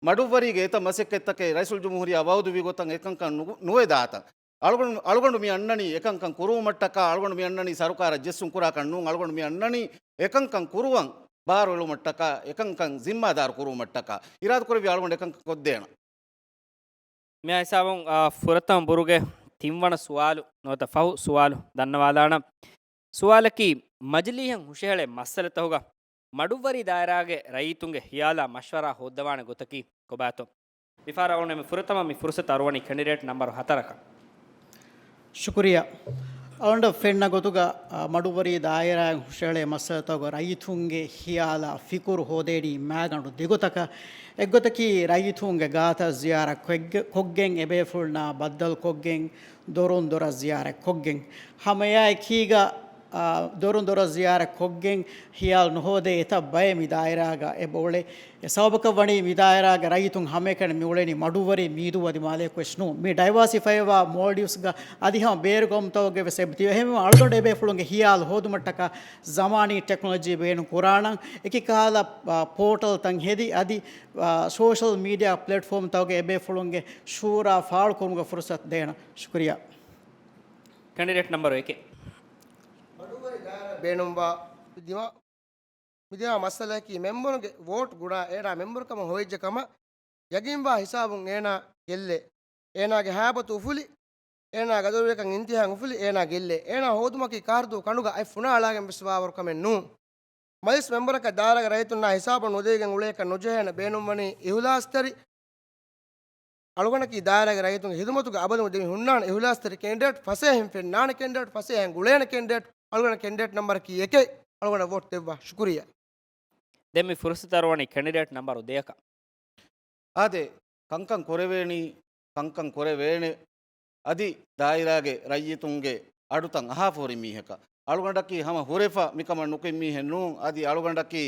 މަޑުއްވަރީގެ އެތައް މަސައްކަތްތަކެއް ރައީސުލްޖުމްހޫރިއްޔާ ވައުދުވި ގޮތަށް އެކަންކަން ނު-، ނުވެދާތަން. އަޅުގަނޑު، އަޅުގަނޑު މި އަންނަނީ އެކަންކަން ކުރުވުމަށްޓަކާ، އަޅުގަނޑު މި އަންނަނީ ސަރުކާރަށް ޖެއްސުން ކުރާކަށް ނޫން، އަޅުގަނޑު މި އަންނަނީ އެކަންކަން ކުރުވަން ބާރު އެޅުމަށްޓަކާ، އެކަންކަން ޒިންމާދާރު ކުރުވުމަށްޓަކާ. އިރާދަކުރެއްވި އަޅުގަނޑު އެކަންކަން ކޮށްދޭނަން. މި ހިސާބުން، އާ، ފުރަތަމަ ބުރުގެ ތިންވަނަ ސުވާލު ނުވަތަ ފަހު ސުވާލު ދަންނަވާލާނަން. ސުވާލަކީ، މަޖިލީހަށް ހުށަހެޅޭ މައްސަލަތަކުގަ މަޑުއްވަރީ ދާއިރާގެ ރައްޔިތުންގެ ހިޔާލާ މަޝްވަރާ ހޯއްދަވާނެ ގޮތަކީ ކޮބާތޯ؟ މިފަހަރަށް އަޅުގަނޑުމެން ފުރަތަމަ މި ފުރުސަތު އަރުވަނީ ކެނޑިޑޭޓް ނަމްބަރު ހަތަރަކަށް. ޝުކުރިއްޔާ. އަޅުގަނޑަށް ފެންނަ ގޮތުގަ، އާ، މަޑުއްވަރީ ދާއިރާއިން ހުށަހެޅޭ މައްސަލަތަކުގަ ރައްޔިތުންގެ ހިޔާލާ ފިކުރު ހޯދޭނީ މާގަނޑު ދެގޮތަކަށް. އެއްގޮތަކީ ރައްޔިތުންގެ ގާތަށް ޒިޔާރަތް ކޮށްގެ-، ކޮށްގެން، އެބޭފުޅުންނާ ބައްދަލުކޮށްގެން، ދޮރުން ދޮރަށް ޒިޔާރަތް ކޮށްގެން. ހަމައެއާ އެކީގަ، އާ، ދޮރުން ދޮރަށް ޒިޔާރަތް ކޮށްގެން ހިޔާލު ނުހޯދޭ އެތައް ބައެއް މި ދާއިރާގަ އެބައުޅޭ. އެ ސަބަބަކަށް ވަނީ މި ދާއިރާގެ ރައްޔިތުން ހަމައެކަނި މި އުޅެނީ މަޑުއްވަރީ މީދޫ އަދި މާލެއަކު ވެސް ނޫން. މި ޑައިވާސިފައިވާ މޯލްޑިވްސްގަ އަދި ހަމަ ބޭރު ގައުމުތަކުގެ ވެސް އެބަ ތިބޭ. އެހެންވީމަ އަޅުގަނޑު އެބޭފުޅުންގެ ހިޔާލު ހޯދުމަށްޓަކާ ޒަމާނީ ޓެކްނޮލޮޖީ ބޭނުން ކުރާނަން. އެކި ކަހަލަ، އާ، ޕޯޓަލްތައް ހެދި އަދި، އާ، ސޯޝަލް މީޑިއާ ޕްލެޓްފޯމްތަކުގެ އެބޭފުޅުންގެ ޝޫރާ ފާޅުކުރުމުގެ ފުރުސަތު ދޭނަން. ޝުކުރިއްޔާ. ކެނޑިޑޭޓް ނަމްބަރު އެކެއް. މަޑުއްވަރީ ދާއިރާ ބޭނުންވާ ދިމާ މިދިމާ މައްސަލައަކީ މެމްބަރުގެ ވޯޓް ގުނާ އޭނާ މެމްބަރުކަމަށް ހޮވިއްޖެ ކަމަށް ޔަގީންވާ ހިސާބުން އޭނާ ގެއްލޭ. އޭނާގެ ހަޔާބަތު އުފުލި، އޭނާ ގަދަރުވެރިކަން އިންތިހާއިން އުފުލި، އޭނާ ގެއްލޭ. އޭނާ ހޯދުމަކީ ކާރުދޫ ކަނޑުގަ އަތް ފުނާ އަޅާގެން ވެސް ވާވަރު ކަމެއް ނޫން. މަޖިލިސް މެމްބަރަކަށް ދާއިރާގެ ރައްޔިތުންނާ ހިސާބަށް ނުދެވިގެން އުޅޭކަށް ނުޖެހޭނެ. ބޭނުންވަނީ އިހުލާސްތެރި އަޅުގަނޑަކީ ދާއިރާގެ ރައްޔިތުންގެ ހިދުމަތުގެ އަބަދު ދެމި ހުންނާނެ އިހުލާސްތެރި ކެނޑިޑޭޓް، ފަސޭހައިން ފެންނާނެ ކެނޑިޑޭޓް، ފަސޭހައިން ގުޅޭނެ ކެނޑިޑޭޓް. އަޅުގަނޑަށް ކެނޑިޑޭޓް ނަމްބަރަކީ އެކެއް. އަޅުގަނޑަށް ވޯޓް ދެއްވާ. ޝުކުރިއްޔާ. ދެން މި ފުރުސަތު އަރުވަނީ ކެނޑިޑޭޓް ނަމްބަރު ދެއަކަށް. އާދެ، ކަންކަން ކުރެވޭނީ، ކަންކަން ކުރެވޭނެ. އަދި ދާއިރާގެ ރައްޔިތުންގެ އަޑުތައް އަހާފަ ހުރި މީހަކަށް. އަޅުގަނޑަކީ ހަމަ ހުރެފަ މިކަމަށް ނުކުތް މީހެއް ނޫން. އަދި އަޅުގަނޑަކީ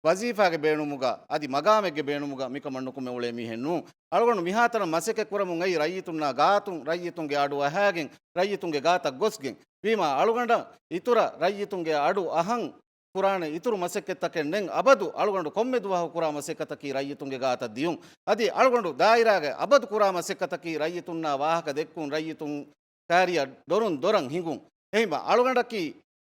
ވަޒީފާގެ ބޭނުމުގަ، އަދި މަގާމެއްގެ ބޭނުމުގަ މިކަމަށް ނުކުމެ އުޅޭ މީހެއް ނޫން. އަޅުގަނޑު މިހާތަނަށް މަސައްކަތް ކުރަމުން އައީ ރައްޔިތުންނާ ގާތުން، ރައްޔިތުންގެ އަޑު އަހާގެން، ރައްޔިތުންގެ ގާތަށް ގޮސްގެން. ވީމާ އަޅުގަނޑަށް އިތުރަށް ރައްޔިތުންގެ އަޑު އަހަން ކުރާނެ އިތުރު މަސައްކަތްތަކެއް ނެތް. އަބަދު އަޅުގަނޑު ކޮންމެ ދުވަހަކު ކުރާ މަސައްކަތަކީ ރައްޔިތުންގެ ގާތަށް ދިޔުން. އަދި އަޅުގަނޑު ދާއިރާގެ އަބަދު ކުރާ މަސައްކަތަކީ ރައްޔިތުންނާ ވާހަކަ ދެއްކުން، ރައްޔިތުން ކާރިއަށް ދޮރުން ދޮރަށް ހިނގުން. އެހިނދު އަޅުގަނޑަކީ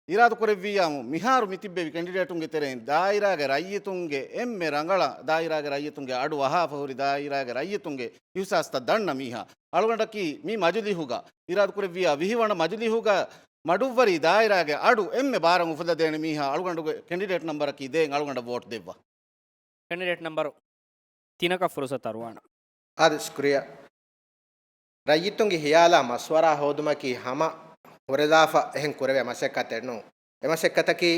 އިރާދަކުރެއްވިއްޔާމު މިހާރު މިތިއްބެވި ކެނޑިޑޭޓުންގެ ތެރެއިން ދާއިރާގެ ރައްޔިތުންގެ އެންމެ ރަނގަޅަށް، ދާއިރާގެ ރައްޔިތުންގެ އަޑު އަހާފަ ހުރި، ދާއިރާގެ ރައްޔިތުންގެ އިހުސާސްތައް ދަންނަ މީހާ. އަޅުގަނޑަކީ މި މަޖިލީހުގަ އިރާދަކުރެއްވިއްޔާ ވިހި ވަނަ މަޖިލީހުގަ މަޑުއްވަރީ ދާއިރާގެ އަޑު އެންމެ ބާރަށް އުފުލަދޭނެ މީހާ. އަޅުގަނޑުގެ ކެނޑިޑޭޓް ނަމްބަރަކީ ދޭން. އަޅުގަނޑަށް ވޯޓް ދެއްވާ. ކެނޑިޑޭޓް ނަމްބަރު ތިނަކަށް ފުރުސަތު އަރުވާނަން. އާދެ، ޝުކުރިއްޔާ. ރައްޔިތުންގެ ހިޔާލާ މަޝްވަރާ ހޯދުމަކީ ހަމަ ހުރެލާފަ އެހެން ކުރެވޭ މަސައްކަތެއް ނޫން. އެ މަސައްކަތަކީ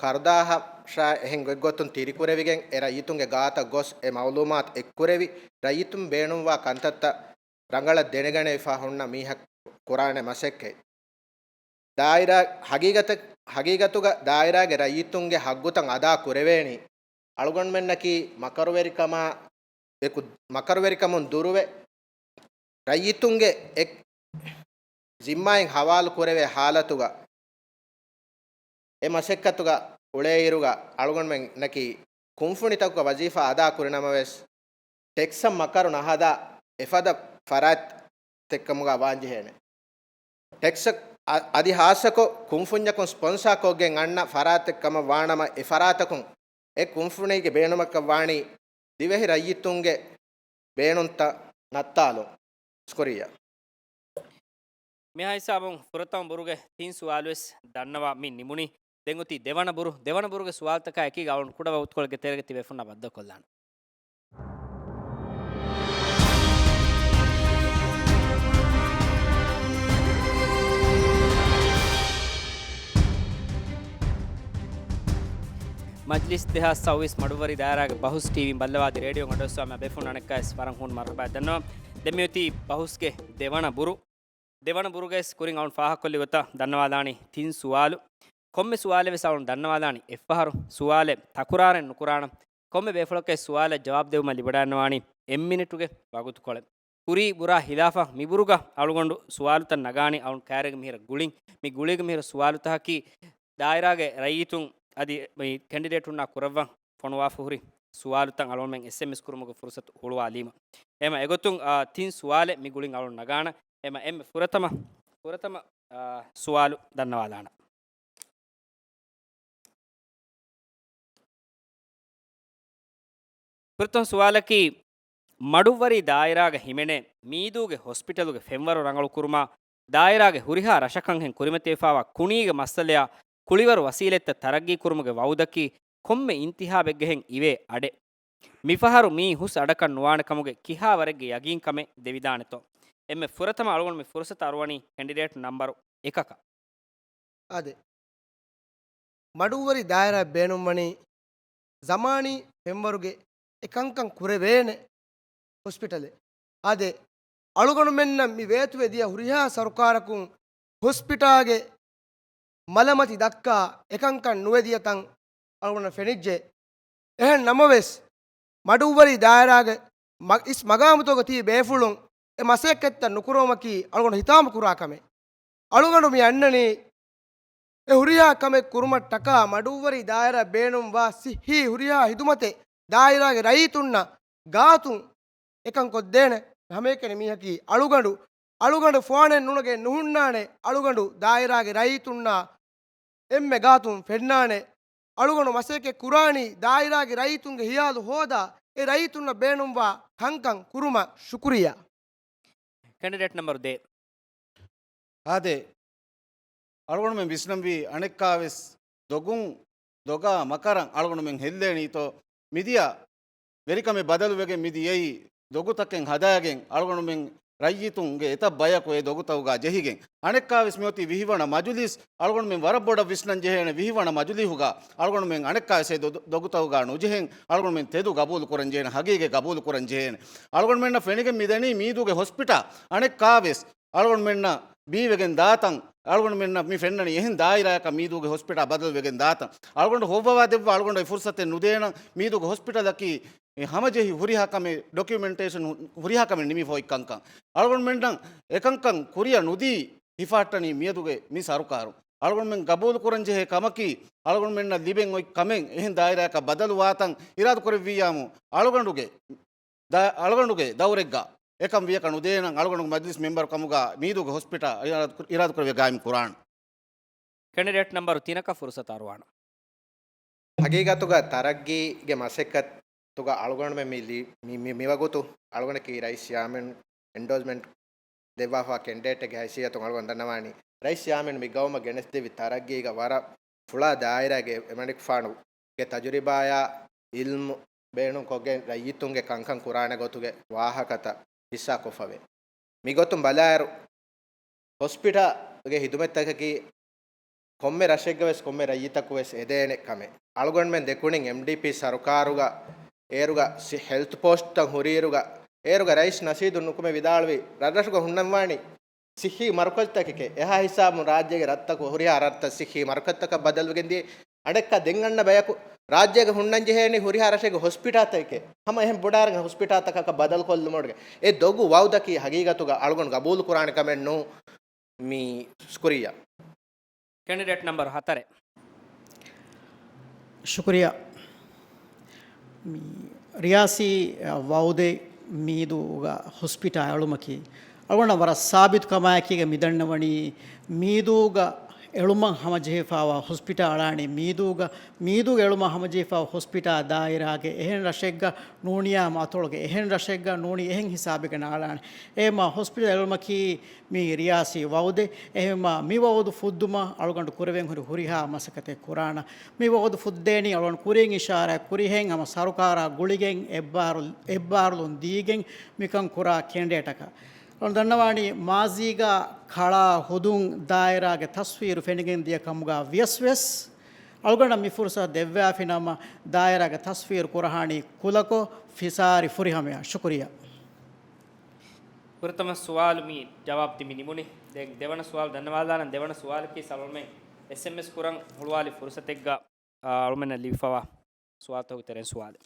ކަރުދާހަށާ އެހެން ގޮތްގޮތުން ތިރިކުރެވިގެން، އެ ރައްޔިތުންގެ ގާތަށް ގޮސް އެ މައުލޫމާތު އެއްކުރެވި، ރައްޔިތުން ބޭނުންވާ ކަންތައްތައް ރަނގަޅަށް ދެނެގަނެވިފަ ހުންނަ މީހަކު ކުރާނެ މަސައްކަތް. ދާއިރާ ހަގީގަތަށް، ހަގީގަތުގަ ދާއިރާގެ ރައްޔިތުންގެ ހައްގުތައް އަދާ ކުރެވޭނީ، އަޅުގަނޑުމެންނަކީ މަކަރުވެރިކަމާ އެކު، މަކަރުވެރިކަމުން ދުރުވެ، ރައްޔިތުންގެ އެ ޒިންމާއިން ހަވާލު ކުރެވޭ ހާލަތުގަ، އެ މަސައްކަތުގަ އުޅޭއިރުގަ އަޅުގަނޑުމެންނަކީ ކުންފުނިތަކުގަ ވަޒީފާ އަދާ ކުރިނަމަވެސް، ޓެކްސަށް މަކަރު ނަހަދާ އެފަދަ ފަރާތްތެއްކަމުގަ ވާންޖެހޭނެ. ޓެކްސް އަ-، އަދި ހާއްސަކޮށް ކުންފުންޏަކުން ސްޕޮންސާ ކޮށްގެން އަންނަ ފަރާތެއް ކަމަށް ވާނަމަ، އެ ފަރާތަކުން އެ ކުންފުނީގެ ބޭނުމަކަށް ވާނީ ދިވެހި ރައްޔިތުންގެ ބޭނުންތައް ނައްތާލުން. ޝުކުރިއްޔާ. މިހާ ހިސާބުން ފުރަތަމަ ބުރުގެ ތިން ސުވާލުވެސް ދަންނަވާ މި ނިމުނީ. ދެން އޮތީ ދެވަނަ ބުރު. ދެވަނަ ބުރުގެ ސުވާލުތަކާ އެކީގަ އަޅުން ކުޑަ ވަގުތުކޮޅެއްގެ ތެރޭގަ ތިބޭފުންނާ ބައްދަލުކޮށްލާނަން. މަޖްލިސް ދެހާސް ސައުވީސް މަޑުއްވަރި ދާއިރާގެ ބަހުސް ޓީވީން ބައްލަވާދި ރޭޑިއޯ އަޑުއައްސަވާ މި ބޭފުޅުން އަނެއްކާވެސް ވަރަށް ހޫނު މަރުހަބާ ދަންނަވަން. ދެން މިއޮތީ ބަހުސްގެ ދެވަނަ ބުރު. ދެވަނަ ބުރުގައި ކުރިން އަޅުން ފާހަގަކޮށްލި ގޮތަށް ދަންނަވާލާނީ ތިން ސުވާލު. ކޮންމެ ސުވާލެއް ވެސް އަޅުން ދަންނަވާލާނީ އެއްފަހަރު. ސުވާލެއް ތަކުރާރެއް ނުކުރާނަން. ކޮންމެ ބޭފުޅަކަށް ސުވާލަށް ޖަވާބު ދެވުމަށް ލިބިވަޑައިގަންނަވާނީ އެއް މިނިޓުގެ ވަގުތުކޮޅެއް. ކުރީ ބުރާ ހިލާފަށް މިބުރުގަ އަޅުގަނޑު ސުވާލުތައް ނަގާނީ އަޅުން ކައިރީގެ މިހިރަ ގުޅިން. މި ގުޅީގެ މިހިރަ ސުވާލުތަކަކީ ދާއިރާގެ ރައްޔިތުން އަދި މި ކެންޑިޑޭޓުންނާ ކުރައްވަން ފޮނުވާފަ ހުރި ސުވާލުތައް އަޅުގަނޑުމެން އެސްއެމްއެސް ކުރުމުގެ ފުރުސަތު ހުޅުވާލީމަ. އެހެމަ އެގޮތުން، އާ، ތިން ސުވާލެއް މި ގުޅިން އަޅުން ނަގާނަން. އެހެމަ އެންމެ ފުރަތަމަ، ފުރަތަމަ، އާ، ސުވާލު ދަންނަވާލާނަން. ފުރަތަމަ ސުވާލަކީ، މަޑުއްވަރީ ދާއިރާގަ ހިމެނޭ މީދޫގެ ހޮސްޕިޓަލުގެ ފެންވަރު ރަނގަޅުކުރުމާ، ދާއިރާގެ ހުރިހާ ރަށަކަށްހެން ކުރިމަތިވެފާވާ ކުނީގެ މައްސަލަޔާ ކުޅިވަރު ވަސީލަތްތައް ތަރައްގީކުރުމުގެ ވައުދަކީ ކޮންމެ އިންތިހާބެއްގަހެން އިވޭ އަޑެއް. މިފަހަރު މީ ހުސް އަޑަކަށް ނުވާނެ ކަމުގެ ކިހާވަރެއްގެ ޔަގީންކަމެއް ދެވިދާނެތޯ؟ އެންމެ ފުރަތަމަ އަޅުގަނޑު މި ފުރުސަތު އަރުވަނީ ކެންޑިޑޭޓް ނަމްބަރު އެކަކަށް. އާދެ، މަޑުއްވަރި ދާއިރާ ބޭނުންވަނީ ޒަމާނީ ފެންވަރުގެ އެ ކަންކަން ކުރެވޭނެ ހޮސްޕިޓަލެއް. އާދެ، އަޅުގަނޑުމެންނަށް މި ވޭތުވެ ދިޔަ ހުރިހާ ސަރުކާރަކުން ހޮސްޕިޓާގެ މަލަމަތި ދައްކާ އެކަންކަން ނުވެދިޔަ ތަން އަޅުގަނޑަށް ފެނިއްޖެ. އެހެން ނަމަވެސް، މަޑުއްވަރީ ދާއިރާގެ މަ-، އިސް މަގާމުތަކުގަ ތިބި ބޭފުޅުން އެ މަސައްކަތްތައް ނުކުރުވުމަކީ އަޅުގަނޑު ހިތާމަ ކުރާ ކަމެއް. އަޅުގަނޑު މި އަންނަނީ އެ ހުރިހާ ކަމެއް ކުރުމަށްޓަކާ މަޑުއްވަރީ ދާއިރާ ބޭނުންވާ ސިއްހީ ހުރިހާ ހިދުމަތެއް ދާއިރާގެ ރައްޔިތުންނަށް ގާތުން އެކަން ކޮށްދޭނެ ހަމައެކަނި މީހަކީ އަޅުގަނޑު. އަޅުގަނޑު ފޯނެއް ނުނަގެން ނުހުންނާނެ. އަޅުގަނޑު ދާއިރާގެ ރައްޔިތުންނާ އެންމެ ގާތުން ފެންނާނެ. އަޅުގަނޑު މަސައްކަތް ކުރާނީ ދާއިރާގެ ރައްޔިތުންގެ ހިޔާލު ހޯދާ، އެ ރައްޔިތުންނަށް ބޭނުންވާ ކަންކަން ކުރުމަށް. ޝުކުރިއްޔާ. ކެންޑިޑޭޓް ނަމްބަރު ދޭއް. އާދެ، އަޅުގަނޑުމެން ވިސްނަންވީ އަނެއްކާވެސް ދޮގުން ދޮގާ މަކަރަށް އަޅުގަނޑުމެން ހެއްލޭނީތޯ؟ މިދިޔަ ވެރިކަމެއް ބަދަލުވެގެން މިދިޔައީ ދޮގުތަކެއް ހަދާގެން އަޅުގަނޑުމެން ރައްޔިތުންގެ އެތައް ބަޔަކު އެ ދޮގުތަކުގާ ޖެހިގެން. އަނެއްކާވެސް މިއޮތީ ވިހިވަނަ މަޖުލިސް. އަޅުގަނޑުމެން ވަރަށް ބޮޑަށް ވިސްނަން ޖެހޭނެ ވިހިވަނަ މަޖުލިހުގާ އަޅުގަނޑުމެން އަނެއްކާވެސް އެ ދޮ-، ދޮގުތަކުގާ ނުޖެހެން. އަޅުގަނޑުމެން ތެދު ގަބޫލު ކުރަން ޖެހޭނެ، ހަގީގަތް ގަބޫލު ކުރަން ޖެހޭނެ. އަޅުގަނޑުމެންނަށް ފެނިގެން މިދަނީ މީދޫގެ ހޮސްޕިޓާ އަނެއްކާވެސް އަޅުގަނޑުމެންނަށް ބީވެގެން ދާތަން، އަޅުގަނޑުމެންނަށް މި ފެންނަނީ އެހެން ދާއިރާއަކަށް މީދޫގެ ހޮސްޕިޓާ ބަދަލުވެގެން ދާތަން. އަޅުގަނޑު ހޮއްވަވާ ދެއްވާ އަޅުގަނޑު އެ ފުރުސަތެއް ނުދޭނަން. މީދޫގެ ހޮސްޕިޓަލަކީ އެ ހަމަޖެހި ހުރިހާ ކަމެއް، ޑޮކިއުމެންޓޭޝަން ހު-، ހުރިހާ ކަމެއް ނިމިފަ އޮތް ކަންކަން. އަޅުގަނޑުމެންނަށް އެކަންކަން ކުރިއަށް ނުދީ ހިފަހައްޓަނީ މިއަދުގެ މި ސަރުކާރު. އަޅުގަނޑުމެން ގަބޫލު ކުރަން ޖެހޭ ކަމަކީ، އަޅުގަނޑުމެންނަށް ލިބެން އޮތް ކަމެއް އެހެން ދާއިރާއަކަށް ބަދަލުވާތަން އިރާދަކުރެއްވިއްޔާމު، އަޅުގަނޑުގެ ދަ-، އަޅުގަނޑުގެ ދައުރެއްގަ އެކަން ވިޔަކަށް ނުދޭނަން. އަޅުގަނޑުގެ މަޖްލިސް މެމްބަރު ކަމުގަ މީދޫގެ ހޮސްޕިޓާ އިރާދަ-، އިރާދަކުރެވި ގާއިމް ކުރާން. ކެނޑިޑޭޓް ނަމްބަރު ތިނަކަށް ފުރުސަތު އަރުވާނަން. ހަގީގަތުގަ ތަރައްގީގެ މަސައްކަތުގަ އަޅުގަނޑުމެން މި ލި-، މި، މި، މިވަގުތު އަޅުގަނޑަކީ ރައީސް ޔާމީން އެންޑޯސްމަންޓް ދެއްވާފަ ކެންޑިޑޭޓެއްގެ ހައިސިއްޔަތުން އަޅުގަނޑު ދަންނަވާނީ. ރައީސް ޔާމީން މި ގައުމަށް ގެނެސްދެއްވި ތަރައްގީގަ ވަރަށް ފުޅާ ދާއިރާގެ އެމަނިކުފާނުގެ ތަޖުރިބާޔާ އިލްމު ބޭނުންކޮށްގެން ރައްޔިތުންގެ ކަންކަން ކުރާނެ ގޮތުގެ ވާހަކަތައް ހިއްސާކޮށްފަވޭ. މިގޮތުން ބަލާއިރު، ހޮސްޕިޓާލްގެ ހިދުމަތްތަކަކީ ކޮންމެ ރަށެއްގަ ވެސް ކޮންމެ ރައްޔިތަކު ވެސް އެދޭނެ ކަމެއް. އަޅުގަނޑުމެން ދެކުނިން އެމްޑީޕީ ސަރުކާރުގަ އޭރުގަ ސި-، ހެލްތު ޕޯސްޓްތައް ހުރިއިރުގަ އޭރުގަ ރައީސް ނަޝީދު ނުކުމެ ވިދާޅުވި ރަށްރަށުގަ ހުންނަންވާނީ ސިއްހީ މަރުކަޒުތަކެކޭ. އެހާ ހިސާބުން ރާއްޖޭގެ ރަށްތަކު ހުރިހާ ރަށްތައް ސިއްހީ މަރުކަޒުތަކަށް ބަދަލުވެގެން ދިޔަ. އަނެއްކާ ދެން އަންނަ ބަޔަކު ރާއްޖޭގަ ހުންނަން ޖެހޭނީ ހުރިހާ ރަށެއްގެ ހޮސްޕިޓާލްތަކެކޭ. ހަމަ އެހެން ބޮޑާރަނގަ ހޮސްޕިޓާލްތަކަކަށް ބަދަލުކޮށްލުމުގެ އެ ދޮގު ވައުދަކީ ހަގީގަތުގަ އަޅުގަނޑު ގަބޫލު ކުރާނެ ކަމެއް ނޫން. މި ޝުކުރިއްޔާ. ކެނޑިޑޭޓް ނަމްބަރު ހަތަރެއް. ޝުކުރިއްޔާ. މި ރިޔާސީ، އަ، ވައުދެއް މީދޫގަ ހޮސްޕިޓާ އެޅުމަކީ، އަޅުގަނޑަށް ވަރަށް ސާބިތު ކަމާއެކީގަ މިދަންނަވަނީ، މީދޫގަ އެޅުމަށް ހަމަޖެހިފާވާ ހޮސްޕިޓާ އަޅާނީ މީދޫގަ، މީދޫގަ އެޅުމަށް ހަމަޖެހިފާވާ ހޮސްޕިޓާ ދާއިރާގެ އެހެން ރަށެއްގަ ނޫނިޔާމު އަތޮޅުގެ އެހެން ރަށެއްގަ ނޫނީ އެހެން ހިސާބެއްގަ ނާޅާނެ. އެހެމަ ހޮސްޕިޓާ އެޅުމަކީ މީ ރިޔާސީ ވައުދެއް. އެހެމަ މި ވައުދު ފުއްދުމަށް އަޅުގަނޑު ކުރެވެން ހުރި ހުރިހާ މަސައްކަތެއް ކުރާނަ. މި ވައުދު ފުއްދޭނީ އަޅުގަނޑު ކުރިން އިޝާރާތް ކުރިހެން ހަމަ ސަރުކާރާ ގުޅިގެން އެއްބާރުލް-، އެއްބާރުލުން ދީގެން މިކަން ކުރާ ކެންޑިޑޭޓަކަށް. އަޅުގަނޑު ދަންނަވާނީ މާޒީގަ ކަޅާ ހުދުން ދާއިރާގެ ތަސްވީރު ފެނިގެން ދިޔަ ކަމުގަ ވިޔަސް ވެސް އަޅުގަނޑަށް މި ފުރުސަތު ދެއްވާފިނަމަ، ދާއިރާގެ ތަސްވީރު ކުރަހާނީ ކުލަކޮށް، ފިސާރި ފުރިހަމަޔާ. ޝުކުރިއްޔާ. ފުރަތަމަ ސުވާލު މި ޖަވާބު ތިބި ނިމުނީ. ދެން ދެވަނަ ސުވާލު ދަންނަވާލާނަން. ދެވަނަ ސުވާލަކީ އަޅުގަނޑުމެން އެސްއެމްއެސް ކުރަން ހުޅުވާލި ފުރުސަތެއްގަ، އާ، އަޅުމެންނަށް ލިބިފަވާ ސުވާލުތަކުގެ ތެރެއިން ސުވާލެއް.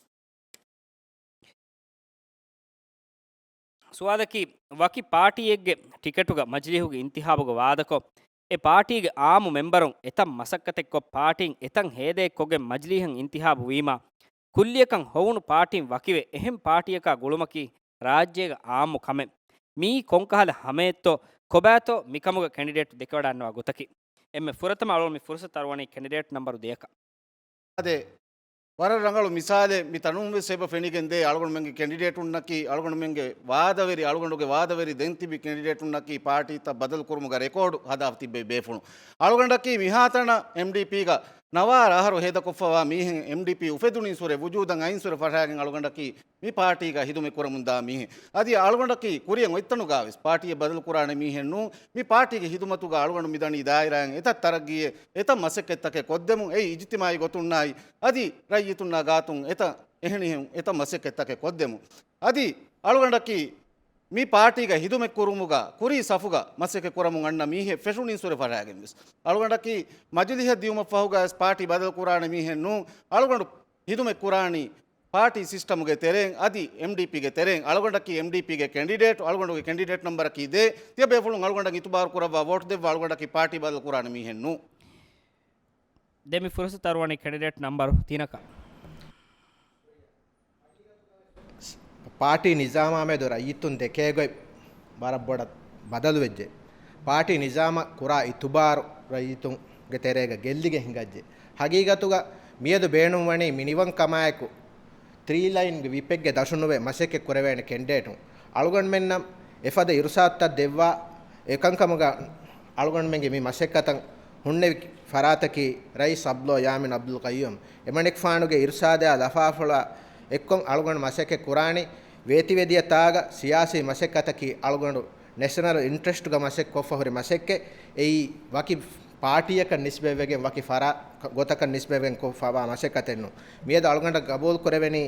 ސުވާލަކީ، ވަކި ޕާޓީއެއްގެ ޓިކެޓުގަ މަޖިލީހުގެ އިންތިހާބުގަ ވާދަކޮށް، އެ ޕާޓީގެ އާއްމު މެމްބަރުން އެތައް މަސައްކަތެއްކޮށް، ޕާޓީން އެތައް ހޭދައެއްކޮށްގެން މަޖިލީހަށް އިންތިހާބު ވީމާ، ކުއްލިއަކަށް ހޮވުނު ޕާޓީން ވަކިވެ، އެހެން ޕާޓީއަކާ ގުޅުމަކީ ރާއްޖޭގެ އާއްމު ކަމެއް. މިއީ ކޮންކަހަލަ ހަމަޔަށްތޯ، ކޮބާތޯ މިކަމުގެ ކެނޑިޑޭޓު ދެކެވަޑައިގަންނަވާ ގޮތަކީ؟ އެންމެ ފުރަތަމަ އަޅުގަނޑު މި ފުރުސަތު އަރުވަނީ ކެނޑިޑޭޓް ނަމްބަރު ދެއަކަށް. އާދެ، ވަރަށް ރަނގަޅު މިސާލެއް މި ތަނުން ވެސް އެބަ ފެނިގެން ދޭ. އަޅުގަނޑުމެންގެ ކެނޑިޑޭޓުންނަކީ، އަޅުގަނޑުމެންގެ ވާދަވެރި، އަޅުގަނޑުގެ ވާދަވެރި ދެން ތިބި ކެނޑިޑޭޓުންނަކީ ޕާޓީތައް ބަދަލު ކުރުމުގަ ރެކޯޑު ހަދާ ތިއްބެވި ބޭފުޅުން. އަޅުގަނޑަކީ މިހާތަނަށް އެމްޑީޕީގަ ނަވާރަ އަހަރު ހޭދަކޮށްފަވާ މީހެއް، އެމްޑީޕީ އުފެދުނުއިންސުރެ ވުޖޫދަށް އައިންސުރެ ފަށާގެން އަޅުގަނޑަކީ މި ޕާޓީގަ ހިދުމަތް ކުރަމުންދާ މީހެއް. އަދި އަޅުގަނޑަކީ ކުރިއަށް އޮތްތަނުގަ ވެސް ޕާޓީއެއް ބަދަލު ކުރާނެ މީހެއް ނޫން. މި ޕާޓީގެ ހިދުމަތުގަ އަޅުގަނޑު މިދަނީ ދާއިރާއިން އެތައް ތަރައްގީއެއް، އެތައް މަސައްކަތްތަކެއް ކޮށްދެމުން. އެއީ އިޖްތިމާއީ ގޮތުންނާއި އަދި ރައްޔިތުންނާ ގާތުން އެތައް އެހެނިހެން އެތައް މަސައްކަތްތަކެއް ކޮށްދެމުން. އަދި އަޅުގަނޑަކީ މި ޕާޓީގަ ހިދުމަތް ކުރުމުގަ ކުރީ ސަފުގަ މަސައްކަތް ކުރަމުން އަންނަ މީހެއް ފެށުނީންސުރެ ފަށާގެން ވެސް. އަޅުގަނޑަކީ މަޖިލީހަށް ދިޔުމަށްފަހުގަ ވެސް ޕާޓީ ބަދަލު ކުރާނެ މީހެއް ނޫން. އަޅުގަނޑު ހިދުމަތް ކުރާނީ ޕާޓީ ސިސްޓަމުގެ ތެރެއިން އަދި އެމްޑީޕީގެ ތެރެއިން. އަޅުގަނޑަކީ އެމްޑީޕީގެ ކެނޑިޑޭޓު، އަޅުގަނޑުގެ ކެނޑިޑޭޓް ނަމްބަރަކީ ދޭއް. ތިޔަ ބޭފުޅުން އަޅުގަނޑަށް އިތުބާރު ކުރައްވާ ވޯޓް ދެއްވާ. އަޅުގަނޑަކީ ޕާޓީ ބަދަލު ކުރާނެ މީހެއް ނޫން. ދެން މި ފުރުސަތު އަރުވަނީ ކެނޑިޑޭޓް ނަމްބަރު ތިނަކަށް. ޕާޓީ ނިޒާމާ މެދު ރައްޔިތުން ދެކޭ ގޮތް ވަރަށް ބޮޑަށް ބަދަލުވެއްޖެ. ޕާޓީ ނިޒާމަށް ކުރާ އިތުބާރު ރައްޔިތުންގެ ތެރޭގަ ގެއްލިގެން ހިނގައްޖެ. ހަގީގަތުގަ މިއަދު ބޭނުންވަނީ މިނިވަންކަމާއެކު ތްރީ ލައިންގެ ވިޕެއްގެ ދަށުނުވެ މަސައްކަތް ކުރެވޭނެ ކެންޑިޑޭޓުން. އަޅުގަނޑުމެންނަށް އެފަދަ އިރުސާދުތައް ދެއްވާ، އެކަންކަމުގަ އަޅުގަނޑުމެންގެ މި މަސައްކަތަށް ހުންނެވި ފަރާތަކީ ރައީސް އަބްދުﷲ ޔާމީން އަބްދުލް ޤައްޔޫމް. އެމަނިކުފާނުގެ އިރުސާދާ ލަފާފުޅާ އެއްކޮށް އަޅުގަނޑު މަސައްކަތް ކުރާނީ ވޭތިވެދިޔަ ތާގަ ސިޔާސީ މަސައްކަތަކީ އަޅުގަނޑު ނެޝަނަލް އިންޓްރެސްޓްގަ މަސައްކަތް ކޮށްފަ ހުރި މަސައްކަތް. އެއީ ވަކި ޕާޓީއަކަށް ނިސްބަތްވެގެން ވަކި ފަރާ-، ގޮތަކަށް ނިސްބަތްވެގެން ކޮށްފަވާ މަސައްކަތެއް ނޫން. މިއަދު އަޅުގަނޑަށް ގަބޫލު ކުރެވެނީ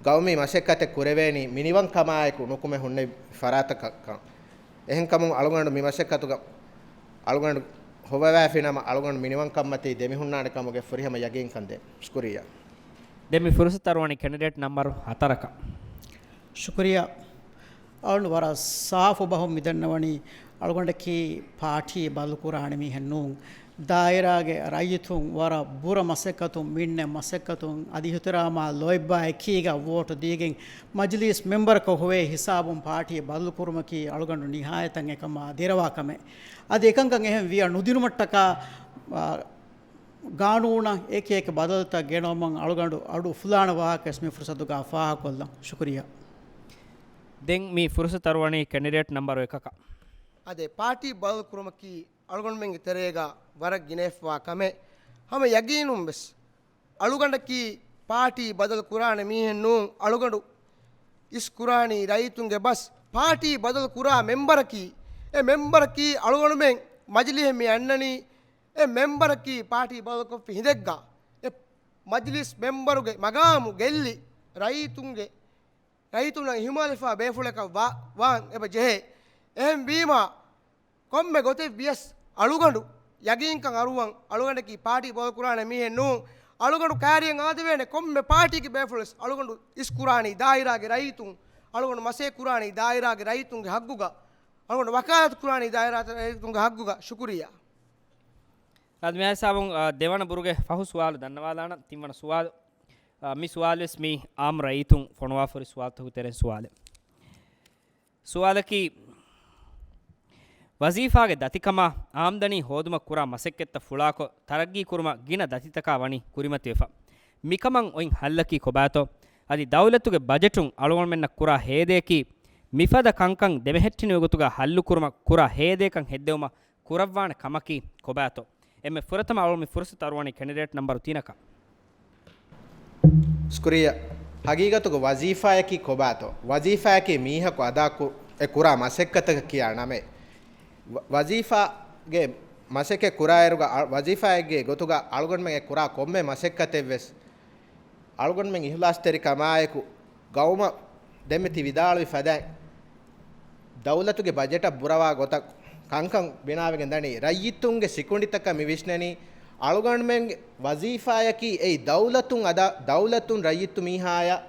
ގައުމީ މަސައްކަތެއް ކުރެވޭނީ މިނިވަންކަމާއެކު ނުކުމެ ހުންނެވި ފަރާތަކަށްކަން. އެހެންކަމުން އަޅުގަނޑު މި މަސައްކަތުގަ އަޅުގަނޑު ހޮވަވާފިނަމަ އަޅުގަނޑު މިނިވަންކަންމަތީ ދެމިހުންނާނެ ކަމުގެ ފުރިހަމަ ޔަގީންކަން ދޭ. ޝުކުރިއްޔާ. ދެން މި ފުރުސަތު އަރުވަނީ ކެނޑިޑޭޓް ނަމްބަރު ހަތަރަކަށް. ޝުކުރިއްޔާ. އަޅުގަނޑު ވަރަށް ސާފު ބަހުން މިދަންނަވަނީ، އަޅުގަނޑަކީ ޕާޓީ ބަދަލު ކުރާނެ މީހެއް ނޫން. ދާއިރާގެ ރައްޔިތުން ވަރަށް ބުރަ މަސައްކަތުން މިންނެ މަސައްކަތުން އަދި އިޙުތިރާމާ ލޯތްބާ އެކީގަ ވޯޓު ދީގެން މަޖިލީސް މެމްބަރަކަށް ހޮވޭ ހިސާބުން ޕާޓީ ބަދަލުކުރުމަކީ އަޅުގަނޑު ނިހާޔަތަށް އެކަމާ ދެރަވާ ކަމެއް. އަދި އެކަންކަން އެހެން ވިޔަ ނުދިނުމަށްޓަކާ، އާ، ގާނޫނަށް އެކި އެކި ބަދަލުތައް ގެނައުމަށް އަޅުގަނޑު އަޑު އުފުލާނެ ވާހަކަވެސް މި ފުރުސަތުގަ ފާހަގަކޮށްލަން. ޝުކުރިއްޔާ. ދެން މި ފުރުސަތު އަރުވަނީ ކެނޑިޑޭޓް ނަމްބަރު އެކަކަށް. އާދެ، ޕާޓީ ބަދަލުކުރުމަކީ އަޅުގަނޑުމެންގެ ތެރޭގަ ވަރަށް ގިނައިފަވާ ކަމެއް. ހަމަ ޔަގީނުން ވެސް އަޅުގަނޑަކީ ޕާޓީ ބަދަލު ކުރާނެ މީހެއް ނޫން. އަޅުގަނޑު އިސްކުރާނީ ރައްޔިތުންގެ ބަސް. ޕާޓީ ބަދަލު ކުރާ މެމްބަރަކީ، އެ މެމްބަރަކީ އަޅުގަނޑުމެން މަޖިލީހަށް މި އަންނަނީ، އެ މެމްބަރަކީ ޕާޓީ ބަދަލުކޮށްފި ހިނދެއްގަ، އެ މަޖިލީސް މެމްބަރުގެ މަގާމު ގެއްލި ރައްޔިތުންގެ، ރައްޔިތުންނަށް އިހުމާލުވެފަ ބޭފުޅަކަށް ވާ-، ވާން އެބަ ޖެހޭ. އެހެން ވީމާ، ކޮންމެ ގޮތެއް ވިޔަސް އަޅުގަނޑު ޔަގީންކަން އަރުވަން، އަޅުގަނޑަކީ ޕާޓީ ބަދަލުކުރާނެ މީހެއް ނޫން. އަޅުގަނޑު ކައިރިއަށް އާދެވޭނެ ކޮންމެ ޕާޓީގެ ބޭފުޅެސް އަޅުގަނޑު އިސްކުރާނީ ދާއިރާގެ ރައްޔިތުން، އަޅުގަނޑު މަސައްކަތް ކުރާނީ ދާއިރާގެ ރައްޔިތުންގެ ހައްގުގަ، އަޅުގަނޑު ވަކާލަތު ކުރާނީ ދާއިރާ ރައްޔިތުންގެ ހައްގުގަ. ޝުކުރިއްޔާ. އަދި މިހާ ހިސާބުން، އާ، ދެވަނަ ބުރުގެ ފަހު ސުވާލު ދަންނަވާލާނަން. ތިންވަނަ ސުވާލު، އާ، މި ސުވާލުވެސް މި އާއްމު ރައްޔިތުން ފޮނުވާފަހުރި ސުވާލުތަކުގެ ތެރެއިން ސުވާލެއް. ސުވާލަކީ، ވަޒީފާގެ ދަތިކަމާ އާމްދަނީ ހޯދުމަށް ކުރާ މަސައްކަތްތައް ފުޅާކޮށް، ތަރައްގީ ކުރުމަށް ގިނަ ދަތިތަކާ ވަނީ ކުރިމަތިވެފަ. މިކަމަށް އޮތް ހައްލަކީ ކޮބާތޯ؟ އަދި ދައުލަތުގެ ބަޖެޓުން އަޅުގަނޑުމެންނަށް ކުރާ ހޭދަޔަކީ، މިފަދަ ކަންކަން ދެމެހެއްޓިނުވި ގޮތުގަ ހައްލުކުރުމަށް ކުރާ ހޭދަޔަކަށް ހެއްދެވުމަށް ކުރައްވާނެ ކަމަކީ ކޮބާތޯ؟ އެންމެ ފުރަތަމަ އަޅުގަނޑު މި ފުރުސަތު އަރުވަނީ ކެނޑިޑޭޓް ނަމްބަރު ތިނަކަށް. ޝުކުރިއްޔާ. ހަގީގަތުގަ ވަޒީފާޔަކީ ކޮބާތޯ؟ ވަޒީފާޔަކީ މީހަކު އަދާ ކު-، އެ ކުރާ މަސައްކަތަކަށް ކިޔާ ނަމެއް. ވަ-، ވަޒީފާގެ މަސައްކަތް ކުރާއިރުގަ އަ-، ވަޒީފާއެއްގެ ގޮތުގަ އަޅުގަނޑުމެން އެ ކުރާ ކޮންމެ މަސައްކަތެއްވެސް އަޅުގަނޑުމެން އިހުލާސްތެރިކަމާއެކު ގައުމަށް ދެންމެ ތި ވިދާޅުވި ފަދައިން، ދައުލަތުގެ ބަޖެޓަށް ބުރަވާ ގޮތަށް ކަންކަން ބިނާވެގެން ދަނީ. ރައްޔިތުންގެ ސިކުނޑިތަކަށް މި ވިސްނެނީ، އަޅުގަނޑުމެންގެ ވަޒީފާޔަކީ އެއީ ދައުލަތުން އަދާ، ދައުލަތުން ރައްޔިތު މީހާޔަށް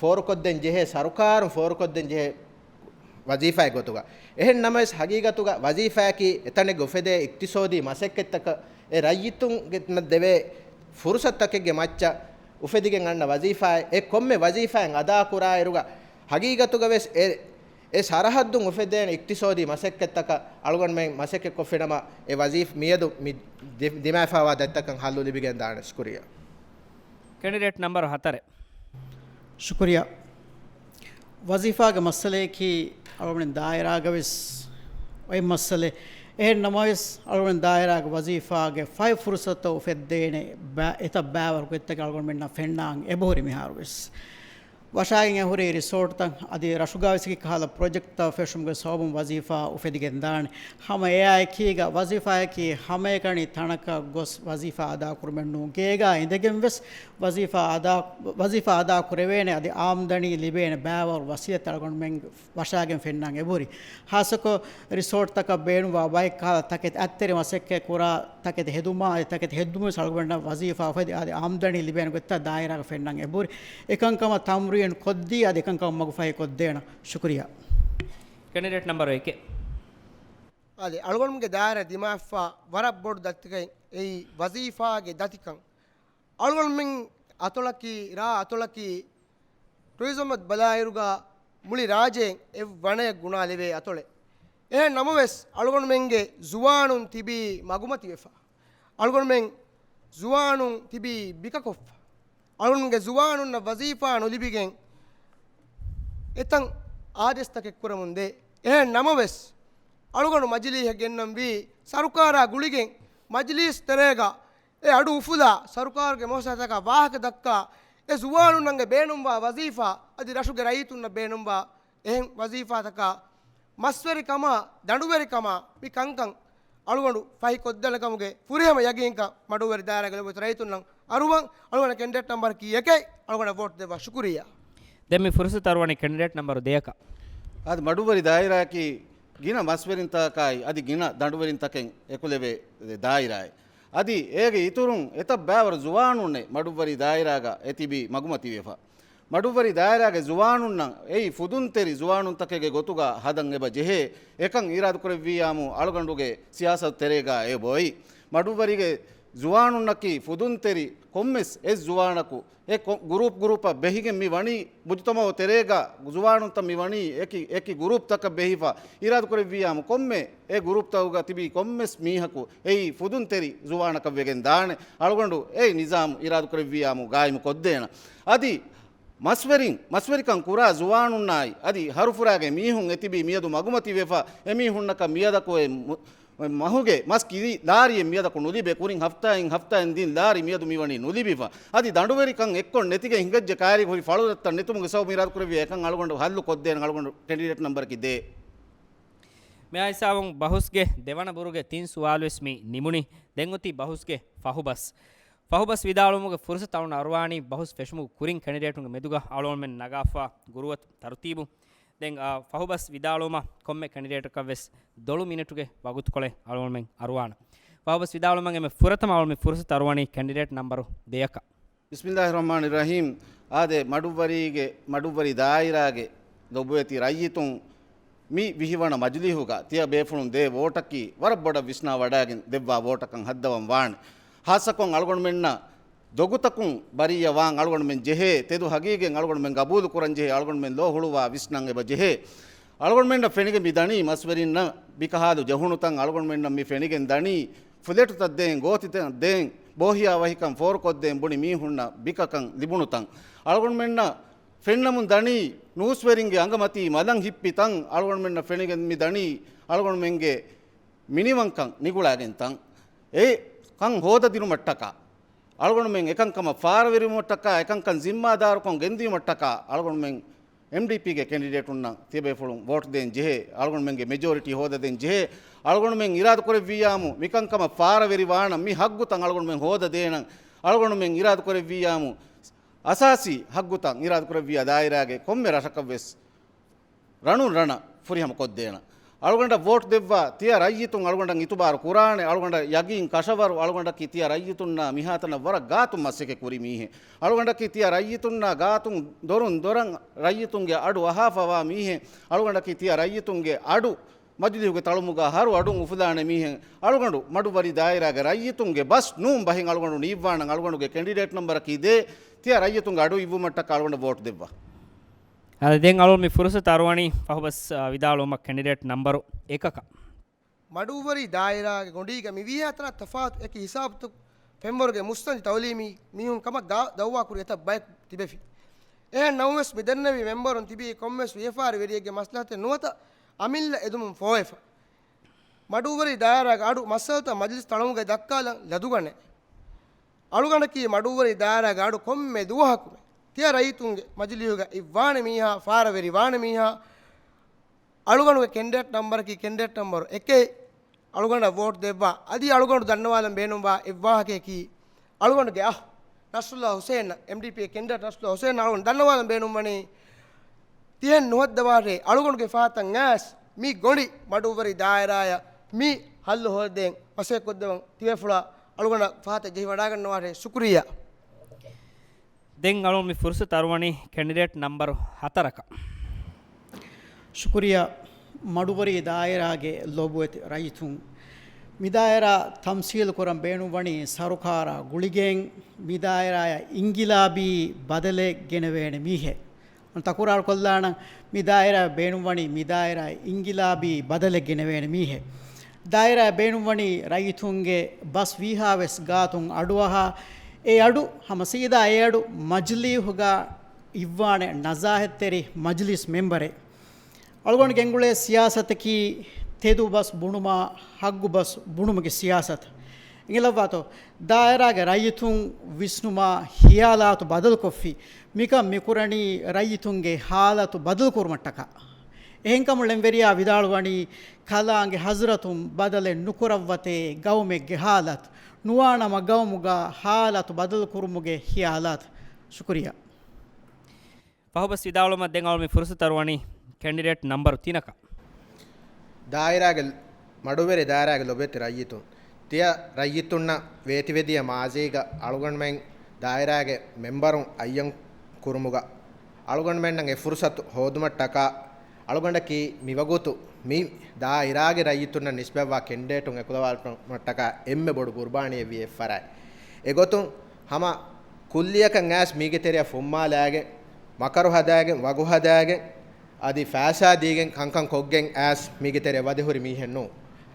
ފޯރުކޮށްދޭން ޖެހޭ، ސަރުކާރުން ފޯރުކޮށްދޭން ޖެހޭ ވަޒީފާއެއް ގޮތުގަ. އެހެން ނަމަވެސް، ހަގީގަތުގަ ވަޒީފާއަކީ އެތަނެއްގަ އުފެދޭ އިޤްތިޞާދީ މަސައްކަތްތަކަށް، އެ ރައްޔިތުންގެ ދެވޭ ފުރުޞަތުތަކެއްގެ މައްޗަށް އުފެދިގެން އަންނަ ވަޒީފާއެއް. އެ ކޮންމެ ވަޒީފާއެއް އަދާކުރާއިރުގަ، ހަގީގަތުގަ ވެސް އެ، އެ ސަރަހައްދުން އުފެދޭނެ އިޤްތިޞާދީ މަސައްކަތްތަކަށް އަޅުގަނޑުމެން މަސައްކަތްކޮށްފިނަމަ، އެ ވަޒީފާ މިއަދު މި ދި-، ދިމާވެފައިވާ ދަތިތަކަށް ހައްލު ލިބިގެން ދާނެ. ޝުކުރިއްޔާ. ކެނޑިޑޭޓް ނަމްބަރު ހަތަރެއް. ޝުކުރިއްޔާ. ވަޒީފާގެ މައްސަލަޔަކީ އަޅުގަނޑު ދާއިރާގަވެސް އޮތް މައްސަލައެއް. އެހެން ނަމަވެސް، އަޅުގަނޑު ދާއިރާގެ ވަޒީފާގެ ފަހެ ފުރުޞަތު އުފެއްދޭނެ ބަ-، އެތައް ބައިވަރު ގޮތްތަކެއް އަޅުގަނޑުމެންނަށް ފެންނާން އެބަހުރި މިހާރުވެސް. ވަށާގެން އެހުރި ރިސޯޓްތައް އަދި ރަށުގަވެސް އެކި ކަހަލަ ޕްރޮޖެކްޓްތައް ފެށުމުގެ ސަބަބުން ވަޒީފާ އުފެދިގެން ދާނެ. ހަމަ އެއާއެކީގަ ވަޒީފާއަކީ ހަމައެކަނި ތަނަކަށް ގޮސް ވަޒީފާ އަދާކުރުމެއް ނޫން. ގޭގަ އިނދެގެން ވެސް ވަޒީފާ އަދާ، ވަޒީފާ އަދާ ކުރެވޭނެ އަދި އާމްދަނީ ލިބޭނެ ބައިވަރު ވަސީލަތް އަޅުގަނޑުމެން ވަށާގެން ފެންނަން އެބަހުރި. ހާއްސަކޮށް ރިސޯޓްތަކަށް ބޭނުންވާ ބައެއް ކަހަލަ ތަކެތި، އަތްތެރި މަސައްކަތް ކުރާ ތަކެތި ހެދުމާ، އެ ތަކެތި ހެއްދުމުން ވެސް އަޅުގަނޑަށް ވަޒީފާ އުފެދި އަދި އާމްދަނީ ލިބޭނެ ގޮތްތައް ދާއިރާގަ ފެންނަން އެބަހުރި. އެކަންކަމަށް ތަމްރީން ކޮށްދީ އަދި އެކަންކަމަށް މަގުފަހި ކޮށްދޭނަން. ޝުކުރިއްޔާ. ކެނޑިޑޭޓް ނަމްބަރު އެކެއް. އަދި އަޅުގަނޑުމެންގެ ދާއިރާ ދިމާވެފަ ވަރަށް ބޮޑު ދަތިކައެއް އެއީ ވަޒީފާގެ ދަތިކަން. އަޅުގަނޑުމެން އަތޮޅަކީ، ރާ އަތޮޅަކީ، ޓުރިޒަމަށް ބަލާއިރުގަ މުޅި ރާއްޖެއިން އެއް ވަނަޔަށް ގުނާލެވޭ އަތޮޅެއް. އެހެން ނަމަވެސް، އަޅުގަނޑުމެންގެ ޒުވާނުން ތިބީ މަގުމަތިވެފަ. އަޅުގަނޑުމެން ޒުވާނުން ތިބީ ބިކަކޮށްފަ. އަޅުގަނޑުމެންގެ ޒުވާނުންނަށް ވަޒީފާ ނުލިބިގެން އެތަން އާދޭސްތަކެއް ކުރަމުން ދޭ. އެހެން ނަމަވެސް، އަޅުގަނޑު މަޖިލީހަށް ގެންނަންވީ ސަރުކާރާ ގުޅިގެން މަޖިލީސް ތެރޭގަ އެ އަޑު އުފުލާ، ސަރުކާރުގެ މުއައްސަސާތަކާ ވާހަކަ ދައްކާ، އެ ޒުވާނުންނަށް ބޭނުންވާ ވަޒީފާ އަދި ރަށުގެ ރައްޔިތުންނަށް ބޭނުންވާ އެހެން ވަޒީފާތަކާ މަސްވެރިކަމާ، ދަނޑުވެރިކަމާ މި ކަންކަން އަޅުގަނޑު ފަހި ކޮށްދޭނެ ކަމުގެ ފުރިހަމަ ޔަގީންކަން މަޑުއްވަރި ދާއިރާގެ ލޮބުވެތި ރައްޔިތުންނަށް އަރުވަން. އަޅުގަނޑަށް ކެންޑިޑޭޓް ނަމްބަރަކީ އެކެއް. އަޅުގަނޑަށް ވޯޓް ދެއްވާ. ޝުކުރިއްޔާ. ދެން މި ފުރުސަތު އަރުވަނީ ކެންޑިޑޭޓް ނަމްބަރު ދެއަކަށް. އަދި މަޑުއްވަރި ދާއިރާއަކީ ގިނަ މަސްވެރިންތަކާއި އަދި ގިނަ ދަނޑުވެރިންތަކެއް އެކުލެވޭ ދާއިރާއެއް. އަދި އޭގެ އިތުރުން އެތައް ބައިވަރު ޒުވާނުންނެއް މަޑުއްވަރި ދާއިރާގަ އެތިބީ މަގުމަތިވެފަ. މަޑުއްވަރި ދާއިރާގެ ޒުވާނުންނަށް އެއީ ފުދުންތެރި ޒުވާނުންތަކެއްގެ ގޮތުގަ ހަދަން އެބަ ޖެހޭ. އެކަން އިރާދަކުރެއްވިއްޔާމު އަޅުގަނޑުގެ ސިޔާސަތު ތެރޭގަ އެބައޮތް. މަޑުއްވަރީގެ ޒުވާނުންނަކީ ފުދުންތެރި ކޮންމެސް އެއް ޒުވާނަކު އެ ކޮ-، ގުރޫޕް ގުރޫޕަށް ބެހިގެން މި ވަނީ މުޖުތަމައު ތެރޭގަ ޒުވާނުންތައް މި ވަނީ އެކި، އެކި ގުރޫޕްތަކަށް ބެހިފަ. އިރާދަކުރެއްވިއްޔާމު ކޮންމެ އެ ގުރޫޕްތަކުގަ ތިބި ކޮންމެސް މީހަކު އެއީ ފުދުންތެރި ޒުވާނަކަށް ވެގެން ދާނެ. އަޅުގަނޑު އެ ނިޒާމް އިރާދަކުރެއްވިއްޔާމު ގާއިމު ކޮށްދޭނަ. އަދި މަސްވެރިން، މަސްވެރިކަން ކުރާ ޒުވާނުންނާއި، އަދި ހަރުފުރާގެ މީހުން އެތިބީ މިއަދު މަގުމަތިވެފަ، އެމީހުންނަކަށް މިއަދަކު އެ މު-، މަހުގެ މަސް ކިރި ލާރިއެއް މިއަދަކު ނުލިބޭ. ކުރިން ހަފްތާއިން ހަފްތާއިން ދިން ލާރި މިއަދު މިވަނީ ނުލިބިފަ. އަދި ދަނޑުވެރިކަން އެއްކޮށް ނެތިގެން ހިނގައްޖެ ކައިރި ހުރި ފަޅުރަށްތައް ނެތުމުގެ ސަބަބުން އިރާދަކުރެއްވި އެކަން އަޅުގަނޑު ހައްލު ކޮށްދޭނެ އަޅުގަނޑު ކެނޑިޑޭޓް ނަމްބަރަކީ ދޭއް. މިއާ ހިސާބުން ބަހުސްގެ ދެވަނަ ބުރުގެ ތިން ސުވާލުވެސް މި ނިމުނީ. ދެން އޮތީ ބަހުސްގެ ފަހުބަސް. ފަހުބަސް ވިދާޅުވުމުގެ ފުރުސަތު އަޅުން އަރުވާނީ ބަހުސް ފެށުމުގެ ކުރިން ކެނޑިޑޭޓުންގެ މެދުގަ އަޅުގަނޑުމެން ނަގާފާ ގުރުއަތު ތަރުތީބު. ދެން، އާ، ފަހުބަސް ވިދާޅުވުމަށް ކޮންމެ ކެނޑިޑޭޓަކަށް ވެސް ދޮޅު މިނެޓުގެ ވަގުތުކޮޅެއް އަޅުގަނޑުމެން އަރުވާނަން. ފަހުބަސް ވިދާޅުވުމަށް އެންމެ ފުރަތަމަ އަޅުގަނޑު މި ފުރުސަތު އަރުވަނީ ކެނޑިޑޭޓް ނަމްބަރު ދެއަކަށް. ބިސްމިއްލާހި ރަޙްމާނި ރަޙީމް. އާދެ، މަޑުއްވަރީގެ، މަޑުއްވަރި ދާއިރާގެ ލޮބުވެތި ރައްޔިތުން، މި ވިހިވަނަ މަޖިލީހުގަ ތިޔަ ބޭފުޅުން ދޭ ވޯޓަކީ ވަރަށް ބޮޑަށް ވިސްނާ ވަޑައިގެން ދެއްވާ ވޯޓަކަށް ހައްދަވަން ވާނެ. ހާއްސަކޮށް އަޅުގަނޑުމެންނަށް ދޮގުތަކުން ބަރީއަށް ވާން އަޅުގަނޑުމެން ޖެހޭ، ތެދު ހަގީގަތް އަޅުގަނޑުމެން ގަބޫލު ކުރަން ޖެހޭ، އަޅުގަނޑުމެން ލޯ ހުޅުވާ ވިސްނަން އެބަ ޖެހޭ. އަޅުގަނޑުމެންނަށް ފެނިގެން މި ދަނީ މަސްވެރިންނަށް ބިކަހާލު ޖެހުނުތަން، އަޅުގަނޑުމެންނަށް މި ފެނިގެން ދަނީ ފުލެޓުތައް ދޭން، ގޯތިތައް ދޭން، ބޯހިޔާވަހިކަން ފޯރުކޮށްދޭން ބުނި މީހުންނަށް ބިކަކަން ލިބުނުތަން. އަޅުގަނޑުމެންނަށް ފެންނަމުން ދަނީ ނޫސްވެރިންގެ އަނގަމަތީ މަލަން ހިއްޕި ތަން، އަޅުގަނޑުމެންނަށް ފެނިގެން މި ދަނީ އަޅުގަނޑުމެންގެ މިނިވަންކަން ނިގުޅާގެން ތަން. އެ ކަން ހޯދަދިނުމަށްޓަކާ، އަޅުގަނޑުމެން އެކަންކަމަށް ފާރަވެރިވުމަށްޓަކާ، އެކަންކަން ޒިންމާދާރުކަން ގެންދިޔުމަށްޓަކާ އަޅުގަނޑުމެން އެމްޑީޕީގެ ކެނޑިޑޭޓުންނަށް ތިޔަބޭފުޅުން ވޯޓް ދޭން ޖެހޭ، އަޅުގަނޑުމެންގެ މެޖޯރިޓީ ހޯދަދޭން ޖެހޭ. އަޅުގަނޑުމެން އިރާދަކުރެއްވިއްޔާމު މިކަންކަމަށް ފާރަވެރިވާނަން، މި ހައްގުތައް އަޅުގަނޑުމެން ހޯދަދޭނަން. އަޅުގަނޑުމެން އިރާދަކުރެއްވިއްޔާމު އަސާސީ ހައްގުތައް އިރާދަކުރެއްވިއްޔާ ދާއިރާގެ ކޮންމެ ރަށަކަށްވެސް ރަނުން ރަނަށް ފުރިހަމަ ކޮށްދޭނަން. އަޅުގަނޑަށް ވޯޓް ދެއްވާ ތިޔަ ރައްޔިތުން އަޅުގަނޑަށް އިތުބާރު ކުރާނެ. އަޅުގަނޑަށް ޔަގީން ކަށަވަރު، އަޅުގަނޑަކީ ތިޔަ ރައްޔިތުންނާ މިހާތަނަށް ވަރަށް ގާތުން މަސައްކަތް ކުރި މީހެއް. އަޅުގަނޑަކީ ތިޔަ ރައްޔިތުންނާ ގާތުން ދޮރުން ދޮރަށް ރައްޔިތުންގެ އަޑު އަހާފަވާ މީހެއް. އަޅުގަނޑަކީ ތިޔަ ރައްޔިތުންގެ އަޑު މަޖިލީހުގެ ތަޅުމުގަ ހަރު އަޑުން އުފުލާނެ މީހެއް. އަޅުގަނޑު މަޑުއްވަރި ދާއިރާގެ ރައްޔިތުންގެ ބަސް ނޫން ބަހެއް އަޅުގަނޑު ނީއްވާނަން. އަޅުގަނޑުގެ ކެނޑިޑޭޓް ނަމްބަރަކީ ދޭ. ތިޔަ ރައްޔިތުންގެ އަޑު އިއްވުމަށްޓަކާ އަޅުގަނޑަށް ވޯޓް ދެއްވާ. އާދެ، ދެން އަޅުގަނޑު މި ފުރުސަތު އަރުވަނީ ފަހުބަސް، އާ، ވިދާޅުވުމަށް ކެނޑިޑޭޓް ނަމްބަރު އެކަކަށް. މަޑުއްވަރި ދާއިރާގެ ގޮނޑީގަ މި ވީހާތަނަށް ތަފާތު އެކި ހިސާބުތައް ފެންވަރުގެ މުއްސަނދި ތައުލީމީ މީހުން ކަމަށް ދާ-، ދައުވާކުރި އެތައް ބަޔަކު ތިބެފި. އެހެން ނަމަވެސް މި ދެންނެވި މެމްބަރުން ތިބީ ކޮންމެސް ވިޔަފާރި ވެރިއެއްގެ މަސްލަހަތެއް ނުވަތަ އަމިއްލަ އެދުމުން ފޯވެފަ. މަޑުއްވަރި ދާއިރާގެ އަޑު މައްސަލަތައް މަޖިލިސް ތަޅުމުގައި ދައްކާލަން ލަދުގަނެ. އަޅުގަނޑަކީ މަޑުއްވަރި ދާއިރާގެ އަޑު ކޮންމެ ދުވަހަކުމެ ތިޔަ ރައްޔިތުންގެ މަޖިލީހުގަ އިއްވާނެ މީހާ، ފާރަވެރި ވާނެ މީހާ. އަޅުގަނޑުގެ ކެންޑިޑޭޓް ނަމްބަރަކީ ކެންޑިޑޭޓް ނަމްބަރު އެކެއް. އަޅުގަނޑަށް ވޯޓް ދެއްވާ. އަދި އަޅުގަނޑު ދަންނަވާލަން ބޭނުންވާ އެއްވާހަކަޔަކީ، އަޅުގަނޑުގެ އަހް ނަސްރުﷲ ހުސޭނަށް، އެމްޑީޕީގެ ކެންޑިޑޭޓް ނަސްރުﷲ ހުސޭނަށް އަޅުގަނޑު ދަންނަވާލަން ބޭނުންވަނީ، ތިހެން ނުހައްދަވާށޭ، އަޅުގަނޑުގެ ފަހަތަށް އައިސް މި ގޮނޑި މަޑުއްވަރި ދާއިރާއަށް މި ހައްލު ހޯދަދޭން މަސައްކަތް ކޮށްދެވަން. ތިބޭފުޅާ އަޅުގަނޑަށް ފަހަތަށް ޖެހިވަޑައިގަންނަވާށޭ. ޝުކުރިއްޔާ. ދެން އަޅުގަނޑު މި ފުރުސަތު އަރުވަނީ ކެންޑިޑޭޓް ނަމްބަރު ހަތަރަކަށް. ޝުކުރިއްޔާ. މަޑުއްވަރި ދާއިރާގެ ލޮބުވެތި ރައްޔިތުން، މި ދާއިރާ ތަމްސީލު ކުރަން ބޭނުންވަނީ ސަރުކާރާ ގުޅިގެން މި ދާއިރާއަށް އިންގިލާބީ ބަދަލެއް ގެނެވޭނެ މީހެއް. ތަކުރާރު ކޮށްލާނަން، މި ދާއިރާ ބޭނުންވަނީ، މި ދާއިރާ އިންގިލާބީ ބަދަލެއް ގެނެވޭނެ މީހެއް. ދާއިރާ ބޭނުންވަނީ ރައްޔިތުންގެ ބަސް ވީހާވެސް ގާތުން އަޑުއަހާ، އެ އަޑު ހަމަ ސީދާ އެ އަޑު މަޖިލީހުގަ އިއްވާނެ ނަޒާހަތްތެރި މަޖިލިސް މެމްބަރެއް. އަޅުގަނޑު ގެންގުޅޭ ސިޔާސަތަކީ ތެދު ބަސް ބުނުމާ، ހައްގު ބަސް ބުނުމުގެ ސިޔާސަތު. އެނގިލައްވާތޯ؟ ދާއިރާގެ ރައްޔިތުން ވިސްނުމާ، ހިޔާލާތު ބަދަލުކޮށްފި. މިކަން މިކުރަނީ ރައްޔިތުންގެ ހާލަތު ބަދަލުކުރުމަށްޓަކާ. އެހެންކަމުން ޅެންވެރިޔާ ވިދާޅުވަނީ، ކަލާނގެ ހަޒްރަތުން ބަދަލެއް ނުކުރައްވަތޭ ގައުމެއްގެ ހާލަތު. ނުވާނަމަ ގައުމުގަ ހާލަތު ބަދަލުކުރުމުގެ ހިޔާލާތު. ޝުކުރިއްޔާ. ފަހުބަސް ވިދާޅުވުމަށް ދެން އަޅުގަނޑު މި ފުރުސަތު އަރުވަނީ ކެންޑިޑޭޓް ނަމްބަރު ތިނަކަށް. ދާއިރާގެ މަޑުއްވަރި ދާއިރާގެ ލޮބުވެތި ރައްޔިތުން، ތިޔަ ރައްޔިތުންނަށް ވޭތިވެދިޔަ މާޒީގަ އަޅުގަނޑުމެން ދާއިރާގެ މެމްބަރުން އައްޔަން ކުރުމުގަ އަޅުގަނޑުމެންނަށް އެ ފުރުސަތު ހޯދުމަށްޓަކާ، އަޅުގަނޑަކީ މިވަގުތު މި ދާއިރާގެ ރައްޔިތުންނަށް ނިސްބަތްވާ ކެންޑިޑޭޓުން އެކުލަވާލުމަށްޓަކާ އެންމެ ބޮޑު ގުރުބާނީއެއްވީ އެއްފަރާތް. އެގޮތުން ހަމަ ކުއްލިއަކަށް އައިސް މީގެ ތެރެއަށް ފުއްމާލާގެން، މަކަރު ހަދާގެން، ވަގު ހަދާގެން، އަދި ފައިސާ ދީގެން ކަންކަން ކޮށްގެން އައިސް މީގެ ތެރެއަށް ވަދެ ހުރި މީހެއް ނޫން.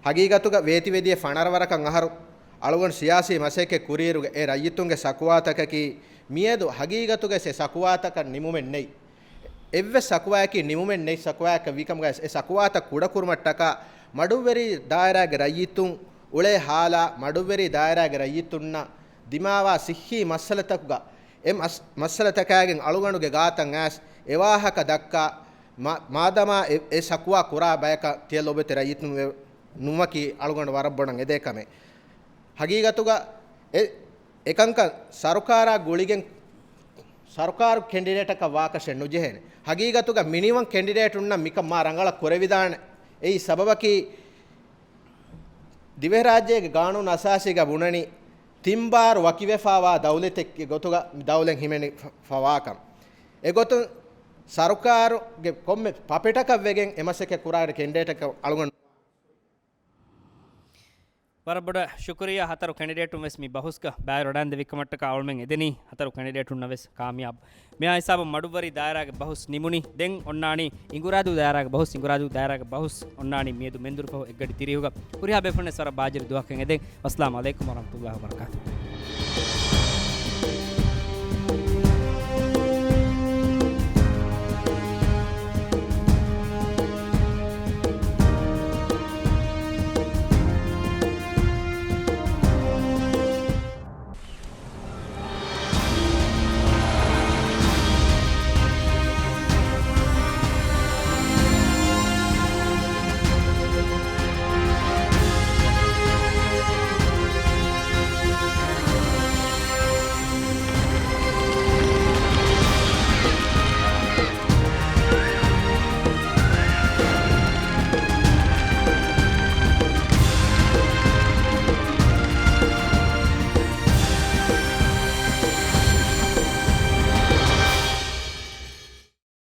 ހަގީގަތުގަ ވޭތިވެދިޔަ ފަނަރަ ވަރަކަށް އަހަރު އަޅުގަނޑު ސިޔާސީ މަސައްކަތް ކުރިއިރުގަ އެ ރައްޔިތުންގެ ސަކުވާތަކަކީ މިއަދު ހަގީގަތުގަ އެ ސަކުވާތަކަށް ނިމުމެއް ނެތް. އެއްވެސް ސަކުވާއަކީ ނިމުމެއް ނެތް ސަކުވާއަކަށް ވީކަމުގަ އެ ސަކުވާތައް ކުޑަކުރުމަށްޓަކާ މަޑުއްވެރި ދާއިރާގެ ރައްޔިތުން އުޅޭ ހާލާ، މަޑުއްވެރި ދާއިރާގެ ރައްޔިތުންނަށް ދިމާވާ ސިއްހީ މައްސަލަތަކުގަ އެ މަސް-، މައްސަލަތަކާގެން އަޅުގަނޑުގެ ގާތަށް އައިސް އެ ވާހަކަ ދައްކާ، މާ-، މާދަމާ އެ، އެ ސަކުވާ ކުރާ ބަޔަކަށް ތިޔަ ލޮބުވެތި ރައްޔިތުން ވެ-، ނުވަކީ އަޅުގަނޑު ވަރަށް ބޮޑަށް އެދޭ ކަމެއް. ހަގީގަތުގަ އެ، އެކަންކަން ސަރުކާރާ ގުޅިގެން ސަރުކާރު ކެންޑިޑޭޓަކަށް ވާކަށެއް ނުޖެހޭނެ. ހަގީގަތުގަ މިނިވަން ކެންޑިޑޭޓުންނަށް މިކަން މާ ރަނގަޅަށް ކުރެވިދާނެ. އެއީ ސަބަބަކީ، ދިވެހިރާއްޖޭގެ ގާނޫނު އަސާސީގަ ބުނަނީ، ތިން ބާރު ވަކިވެފަވާ ދައުލަތެއްގެ ގޮތުގަ މި ދައުލަތް ހިމެނި ފަ-، ފަވާކަން. އެގޮތުން ސަރުކާރުގެ ކޮންމެ ޕަޕެޓަކަށް ވެގެން އެ މަސައްކަތް ކުރާ ކެންޑިޑޭޓަކަށް އަޅުގަނޑު. ވަރަށް ބޮޑަށް ޝުކުރިއްޔާ. ހަތަރު ކެނޑިޑޭޓުން ވެސް މި ބަހުސްގަ ބައިވެރިވަޑައިގެންދެވިކަމަށްޓަކާ އަޅުމެން އެދެނީ ހަތަރު ކެނޑިޑޭޓުންނަށް ވެސް ކާމިޔާބު. މިހާ ހިސާބަށް މަޑުއްވަރި ދާއިރާގެ ބަހުސް ނިމުނީ. ދެން އޮންނާނީ އިނގުރާދޫ ދާއިރާގެ ބަހުސް. އިނގުރާދޫ ދާއިރާގެ ބަހުސް އޮންނާނީ މިއަދު މެންދުރުފަހު އެއްގަޑި ތިރީހުގަ. ހުރިހާ ބޭފުޅުން ވެސް ވަރަށް ބާއްޖަވެރި ދުވަހަކަށް އެދެން. ވައްސަލާމު ޢަލައިކުމް ވަރަޙްމަތުﷲ ވަބަރަކާތުހު.